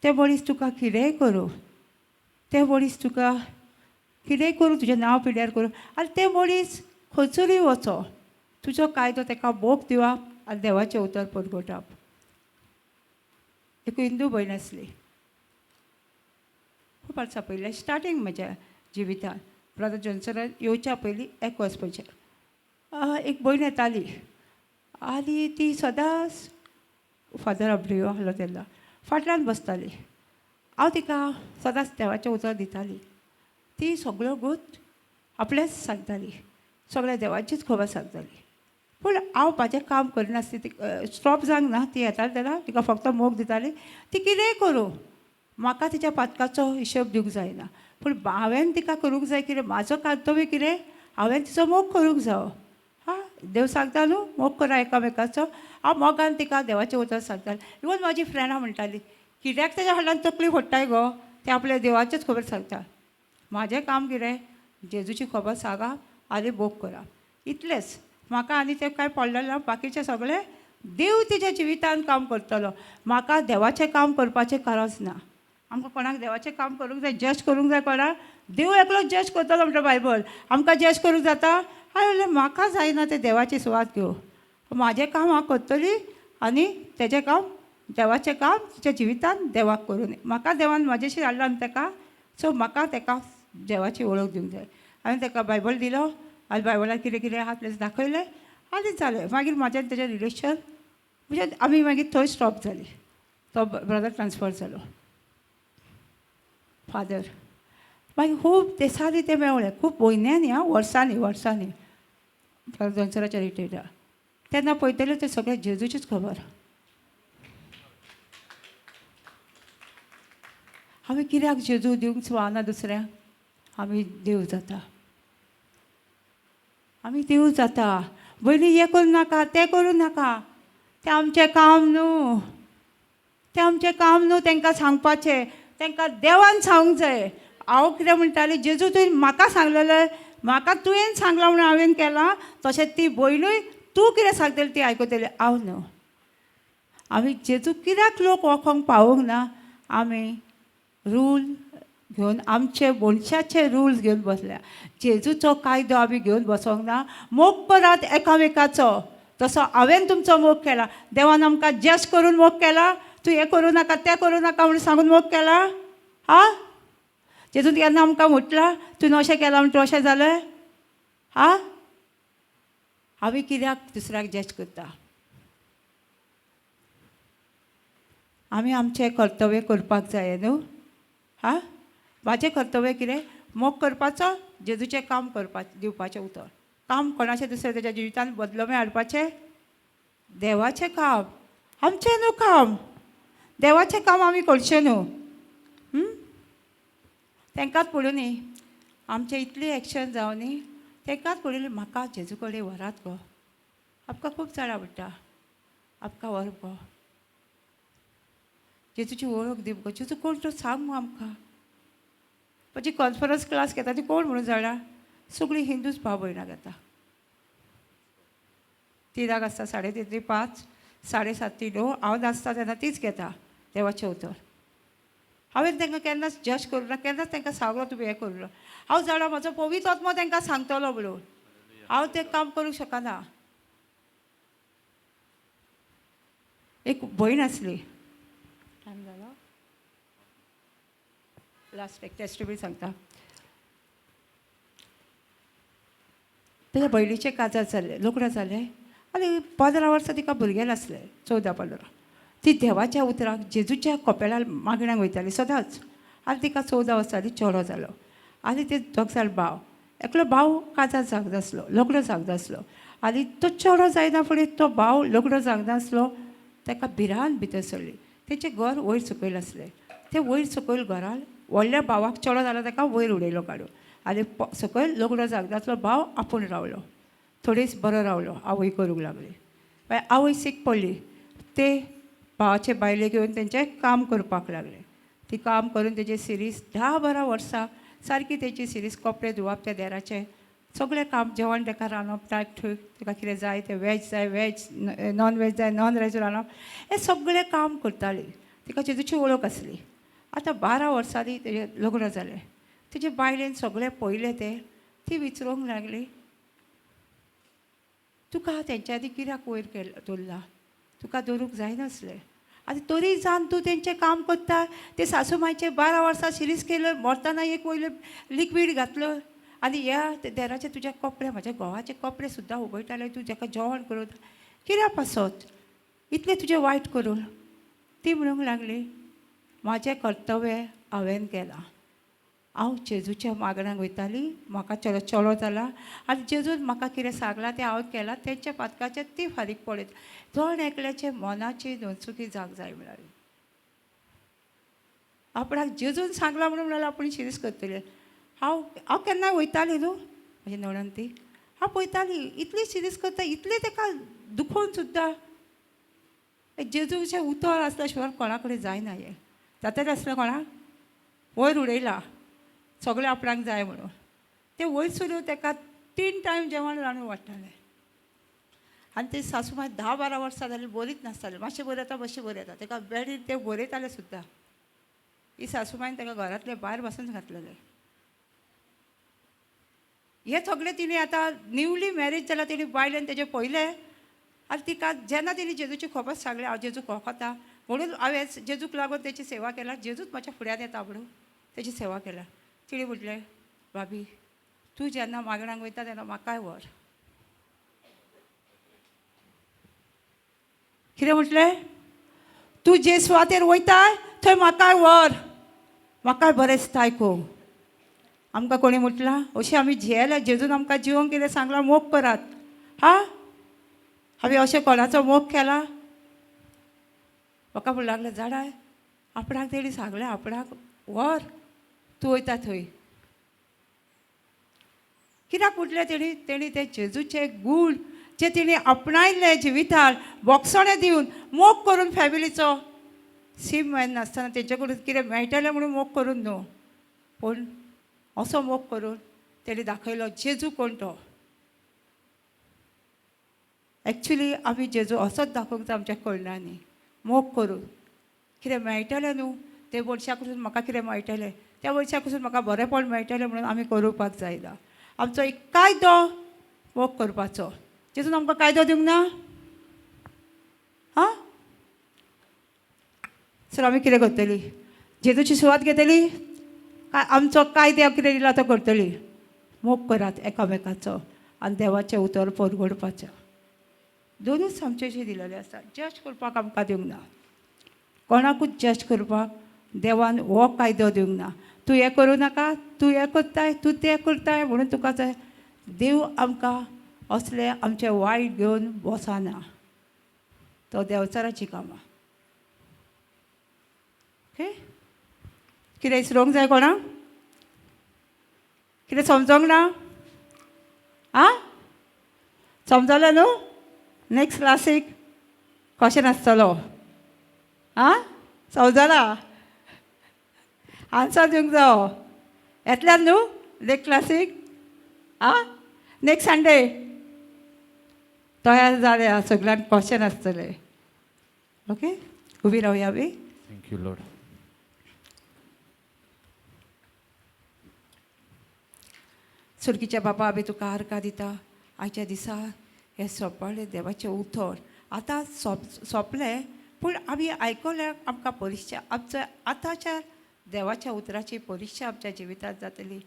तें मनीस तुका कितेंय करूं, तें मनीस तुका कितेंय करूं, तुजें नांव पिड्यार करूं, आनी तें मनीस खंयसरूय वचो, तुजो कायदो ताका मोग दिवप आनी देवाचें उतर परगटप. एक हिंदू भयण आसली, खूब वर्सां पयलीं, स्टार्टींग म्हज्या जिवितान, ब्रदर जॉन्सनान येवच्या पयलीं एक वर्स पयलीं एक भयण येताली आनी ती सदांच फादर अब्रियो आहलो तेन्ना फाटल्यान बसताली. हांव तिका सदांच देवाचें उतर दिताली. ती सगळ्यो गोत आपलेंच सांगताली, सगळ्या देवाचीच खबर सांगताली. पूण हांव म्हाजें काम करिनासली. ती स्टॉप जावंक ना. ती येताली तेन्ना तिका फक्त मोग दिताली. ती कितेंय करूं, म्हाका तिच्या पातकाचो हिशोब दिवंक जायना, पूण हांवें तिका करूंक जाय कितें, म्हाजो कर्तव्य कितें, हांवें तिचो मोग करूंक जावो. हां, देव सांगता न्हू मोग करा एकामेकाचो. हांव मोगान तिका देवाचें उतर सांगतालें. इवन म्हाजी फ्रेंडां म्हणटाली, कित्याक तेज्या फाटल्यान तकली फोडटाय गो, तें आपल्या देवाचेच खबर सांगता. म्हाजें काम कितें, जेजूची खबर सांगप आनी मोग करप, इतलेंच. म्हाका आनी तें कांय पडलें ना. बाकीचें सगळें देव तिच्या जिवितान काम करतलो. म्हाका देवाचें काम करपाचें गरज ना. आमकां कोणाक देवाचें काम करूंक जाय, जज करूंक जाय कोणाक? देव एकलो जज करतलो म्हणटा बायबल. आमकां जज करूंक जाता? हांवें म्हणलें म्हाका जायना तें देवाची सुवात घेवं. म्हाजें काम हांव करतली आनी तेजें काम, देवाचें काम तिच्या जिवितान देवाक करूं. म्हाका देवान म्हाजेशी हाडला न्हू तेका, सो म्हाका तेका देवाची वळख दिवंक जाय. हांवें तेका बायबल दिलो आनी बायबलान कितें कितें आहा तें दाखयलें आनी जालें. मागीर म्हाजें आनी तेजें रिलेशन म्हणजे आमी मागीर थंय स्टॉप जाली. तो ब्रदर ट्रान्सफर जालो, फादर. मागीर खूब दिसांनी तें मेवलें, खूब म्हयन्यांनी, आं, वर्सांनी वर्सांनी, ब्रदर जॉन्सनाच्या रिट्रिटाक तेन्ना पळयतलें तें सगळें जेजूचीच खबर. आमी कित्याक जेजू दिवंक सुवाना दुसऱ्यांक? आमी देव जाता, आमी देव जाता. पयलीं हें करूं नाका, तें करूं नाका, तें आमचें काम न्हू, तें आमचें काम न्हू तांकां सांगपाचें, तांकां देवान सांगूंक जाय. हांव कितें म्हणटालें, जेजू तुवें म्हाका सांगलेलें, म्हाका तुवें सांगलां म्हणून हांवें केलां, तशें ती भयणूय तूं कितें सांगतली ती आयकतली, हांव न्हू. आमी जेजू कित्याक लोक वळखोंक पावूंक ना? आमी रूल घेवन, आमचे मनशाचे रुल्स घेवन बसल्या. जेजूचो कायदो आमी घेवन बसोंक ना. मोग करात एकामेकाचो, तसो हांवें तुमचो मोग केला. देवान आमकां जज करून मोग केला? तूं हें करूं नाका तें करूं नाका म्हणून सांगून मोग केला? आं, जेजून केन्ना आमकां म्हटलां तुवें अशें केलां म्हण तूं अशें जालें? आं, आमी कित्याक दुसऱ्याक जज करता? आमी आमचें कर्तव्य करपाक जाय न्हू. आं, म्हाजें कर्तव्य कितें? मोग करपाचो, जेजूचें काम करपाचें, दिवपाचें उतर, काम कोणाचें दुसरें तेच्या जिवितान बदलमे हाडपाचें, देवाचें काम आमचें न्हू काम, देवाचें काम आमी करचें न्हू. तांकांच पडूं न्ही आमचें इतलें एक्शन जावं न्ही, तांकांच पडूं. म्हाका जेजू कडेन व्हरात गो, आमकां खूब चड आवडटा, आमकां व्हर गो, जेजूची वळख दी गो, जेजू कोण तो सांग मगो आमकां. म्हजी कॉन्फरन्स क्लास घेता ती कोण म्हणून जाणा? सगळीं हिंदूच भाव भयणां घेता. 3 आसता, 3:30 ते 5, 7:30 ते 9. हांव नासता तेन्ना तीच घेता देवाचें उतर. हांवें तांकां केन्नाच जज करूं ना, केन्नाच तांकां सांगलो तुमी हें करूं ना. हांव जाणा म्हजो पवित्र आत्मो तांकां सांगतलो म्हणून. हांव तें काम करूंक शकना. एक भयण आसली, टायम जालो, लास्ट एक टेस्टिमनी सांगता. ताच्या भयणीचें काजार जाल्लें, लग्न जालें आनी 15 वर्सां तिका भुरगें नासलें, 14-15. ती देवाच्या उतराक जेजूच्या कोपेलार मागण्याक वयताली सदांच. आनी तिका 14 वर्सांनी चेडो जालो. आनी ते दोग जाण भाव, एकलो भाव काजार जावंक नासलो, लग्न जावंक नासलो. आनी तो चेडो जायना फुडें तो भाव लग्न जावंक नासलो, ताका भिरांत भितर सरली. तेचें घर वयर सकयल आसलें. तें वयर सकयल घरान व्हडल्या भावाक चेडो जाला ताका वयर उडयलो काडून आनी सकयल लग्न जावंक नासलो भाव आपूण रावलो. थोडीच बरो रावलो, आवय करूंक लागली. मागीर आवय सीक पडली. ते भावाचे बायले घेवन तेंचें काम करपाक लागले. ती काम करून तेजी सिरीज 10-12 वर्सां सारकी तेजी सिरीज, कपडे धुवप, त्या देराचें सगळें काम, जेवण ताका रांदप, ताक थंय ताका कितें जाय तें वेज जाय वेज, नॉन वेज जाय नॉन वेज रांदप, हें सगळें काम करताली. तिका जेजूची वळख आसली. आतां 12 वर्सांनी तेजें लग्न जालें. तेजे बायलेन सगळें पळयलें तें, ती विचारूंक लागली, तुका तेंच्या आदी कित्याक वयर केलो दवरला, तुका दवरूंक जायनासलें. आनी तरी जावन तूं तेंचें काम करता. ते सासू मांयचें 12 वर्सां सिरीज केलें, मरतना एक वयलें लिक्वीड घातलो आनी ह्या देराचे तुजे कपडे, म्हज्या घोवाचे कपडे सुद्दां उगयताले, तूं ताका जेवण करून कित्या पासत इतलें तुजें वायट करून. ती म्हणूंक लागली, म्हाजें कर्तव्य हांवें केलां. हांव जेजूच्या मागण्याक वयताली, म्हाका चलो चलो जाला आनी जेजून म्हाका कितें सांगलां तें हांवें केलां. तेंच्या पातकाचें ती फारीक पडयत. जण एकल्याचे मनाची नोंदचुकी जावंक जाय म्हळ्यार आपणाक जेजून सांगलां म्हणून म्हळ्यार आपूण शिरीस करतलें. हांव हांव केन्नाय वयताली न्हू, म्हजी नणंद ती, हांव पळयताली इतली शिरीस करता, इतलें ताका दुखोवन सुद्दां. जेजूचें उतर आसल्या शिवाय कोणा कडेन जायना हें. जातालें आसलें कोणाक वयर उडयला सगळें आपणाक जाय म्हणून. तें वयर सरून ताका 3 टायम जेवण रांदून वाडटालें. आनी ते सासू मागीर 10-12 वर्सां जालीं बरीच नासतालें, मातशें बरें येता मातशें बरें येता, ताका बेडीर तें बरयतालें सुद्दां. ही सासूमायन ताका घरांतलें भायर बसून घातलेलें. हें सगळें तिणें आतां न्यूली मॅरेज जाल्यार तिणें बायलेन तेजें पळयलें आनी तिका जेन्ना तिणें जेजूची खबर सांगली, हांव जेजूक वळखता म्हणून हांवें जेजूक लागून तेची सेवा केला, जेजूच म्हज्या फुड्यान येता म्हणून तेची सेवा केला. तिणें म्हटलें, भाभी तूं जेन्ना मागण्याक वयता तेन्ना म्हाकाय व्हर. कितें म्हटलें? तूं जे सुवातेर वयता थंय म्हाकाय व्हर, म्हाकाय बरें दिसता आयकूंक. आमकां कोणी म्हटलां अशें आमी जियेल्या, जेजून आमकां जिवंक कितें सांगलां, मोग करात. हा, हांवें अशें कोणाचो मोग केला? म्हाका म्हणूंक लागलें, जाणां आपणाक तेणी सांगलें आपणाक व्हर, तूं वयता थंय. कित्याक म्हटलें तेणी? तेणी ते जेजूचे गूण जे तेणी आपणायल्ले जिवितान, बोगसणें दिवन मोग करून फॅमिलीचो, सीम नासतना तेंचे कडून कितें मेळटलें म्हणून मोग करून न्हू, पूण असो मोग करून तेणी दाखयलो जेजू कोण तो. एक्चुली आमी जेजू असोच दाखोवंक जाय आमच्या कळणांनी, मोग करून कितें मेळटलें न्हू ते मनशा कडसून म्हाका कितें मेळटलें, त्या मनशा कडसून म्हाका बरेंपण मेळटलें म्हणून आमी करुपाक जायना. आमचो एक कायदो मोग करपाचो. जेजून आमकां कायदो दिवंक ना? आं, सर आमी कितें करतली? जेजूची सुवात घेतली काय आमचो कायदो कितें दिला तो करतली? मोग करात एकामेकाचो आनी देवाचें उतर परगडपाचें. दोनूच आमचे दिलेले आसा. जज करपाक आमकां दिवंक ना, कोणाकूच जज करपाक देवान हो कायदो दिवंक ना. तूं हें करूं नाका, तूं हें करताय, तूं तें करताय म्हणून तुका जाय. देव आमकां असले आमचें वायट घेवन बसना, तो देंवचाराची कामां. ओके, कितें विसरोंक जाय कोणाक? कितें समजोंक ना? आं, समजलें न्हू? नेक्स्ट क्लासीक क्वेश्चन आसतलो. आं, समजला? आन्सर दिवंक जावो. येतल्या न्हू नेक्स्ट क्लासीक आ नेक्स्ट संडे तयार जालें सगळ्यांक क्वेश्चन आसतलें ओके उबी रावया बी thank you Lord. सुरकीच्या बाबा आमी तुका आर्गां दिता आयच्या दिसा हें सोंपलें देवाचें उतर आतां सोंप सोंपलें पूण आमी आयकल्यार आमकां परिक्षा आमच्या आतांच्या देवाच्या उतराची परिक्षा आमच्या जिवितांत जातली.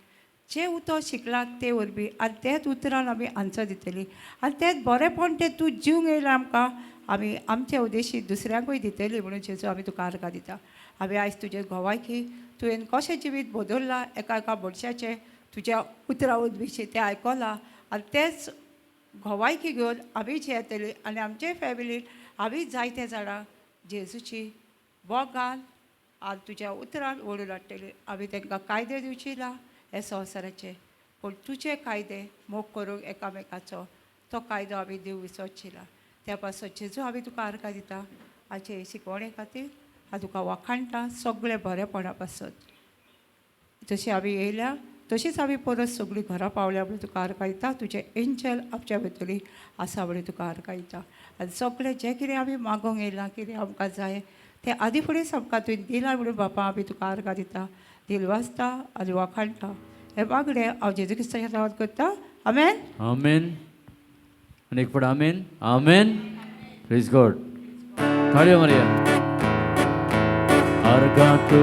जें उतर शिकलां ते वरवीं आनी तेच उतरान आमी आन्सर दितली आनी तेंच बरेंपण तें तूं जिवंक येयलां आमकां आमी आमचे उद्देशी दुसऱ्यांकूय दितली म्हणून जेजू आमी तुका आर्गां दिता. आमी आयज तुजे गोवायकी तुवें कशें जिवीत बदल्लां एका एका मनशाचें तुज्या उतरा वरवीं तें आयकलां आनी तेंच गोवायकी घेवन आमी जियेतली आनी आमचे फॅमिलीन आमी जायते जाणां जेजूची मोगान आनी तुज्या उतरान ओडून हाडटली. आमी तांकां कायदे दिवची ना हे संवसाराचे पूण तुजे कायदे मोग करूंक एकामेकाचो तो कायदो आमी दिवंक विसरची ना. त्या पासत जेजू आमी तुका आर्गां दिता आयचे शिकवणे खातीर हांव तुका वाखाणटा सगळें बरेपणा पासत. जशी आमी येयल्या तशीच आमी परत सगळीं घरा पावल्या म्हणून तुका आर्गां दिता. तुजें एंजल आमच्या भितरली आसा म्हणून तुका आर्गां दिता. आनी सगळें जें कितें आमी मागोंक येयलां कितें आमकां जाय तें आदी फुडेंच आमकां तुवें दिलां म्हणून बापा आमी तुका आर्गां दिता. दिल वाचता आनी वाखाणटा हें मागणें हांव जेजू क्रिस्ताच्या नांवान करता. आमेन. आमेन. आनी एक फावट आमेन आमेन. प्रेज गॉड. थाळयो मारया. आर्गां तुका.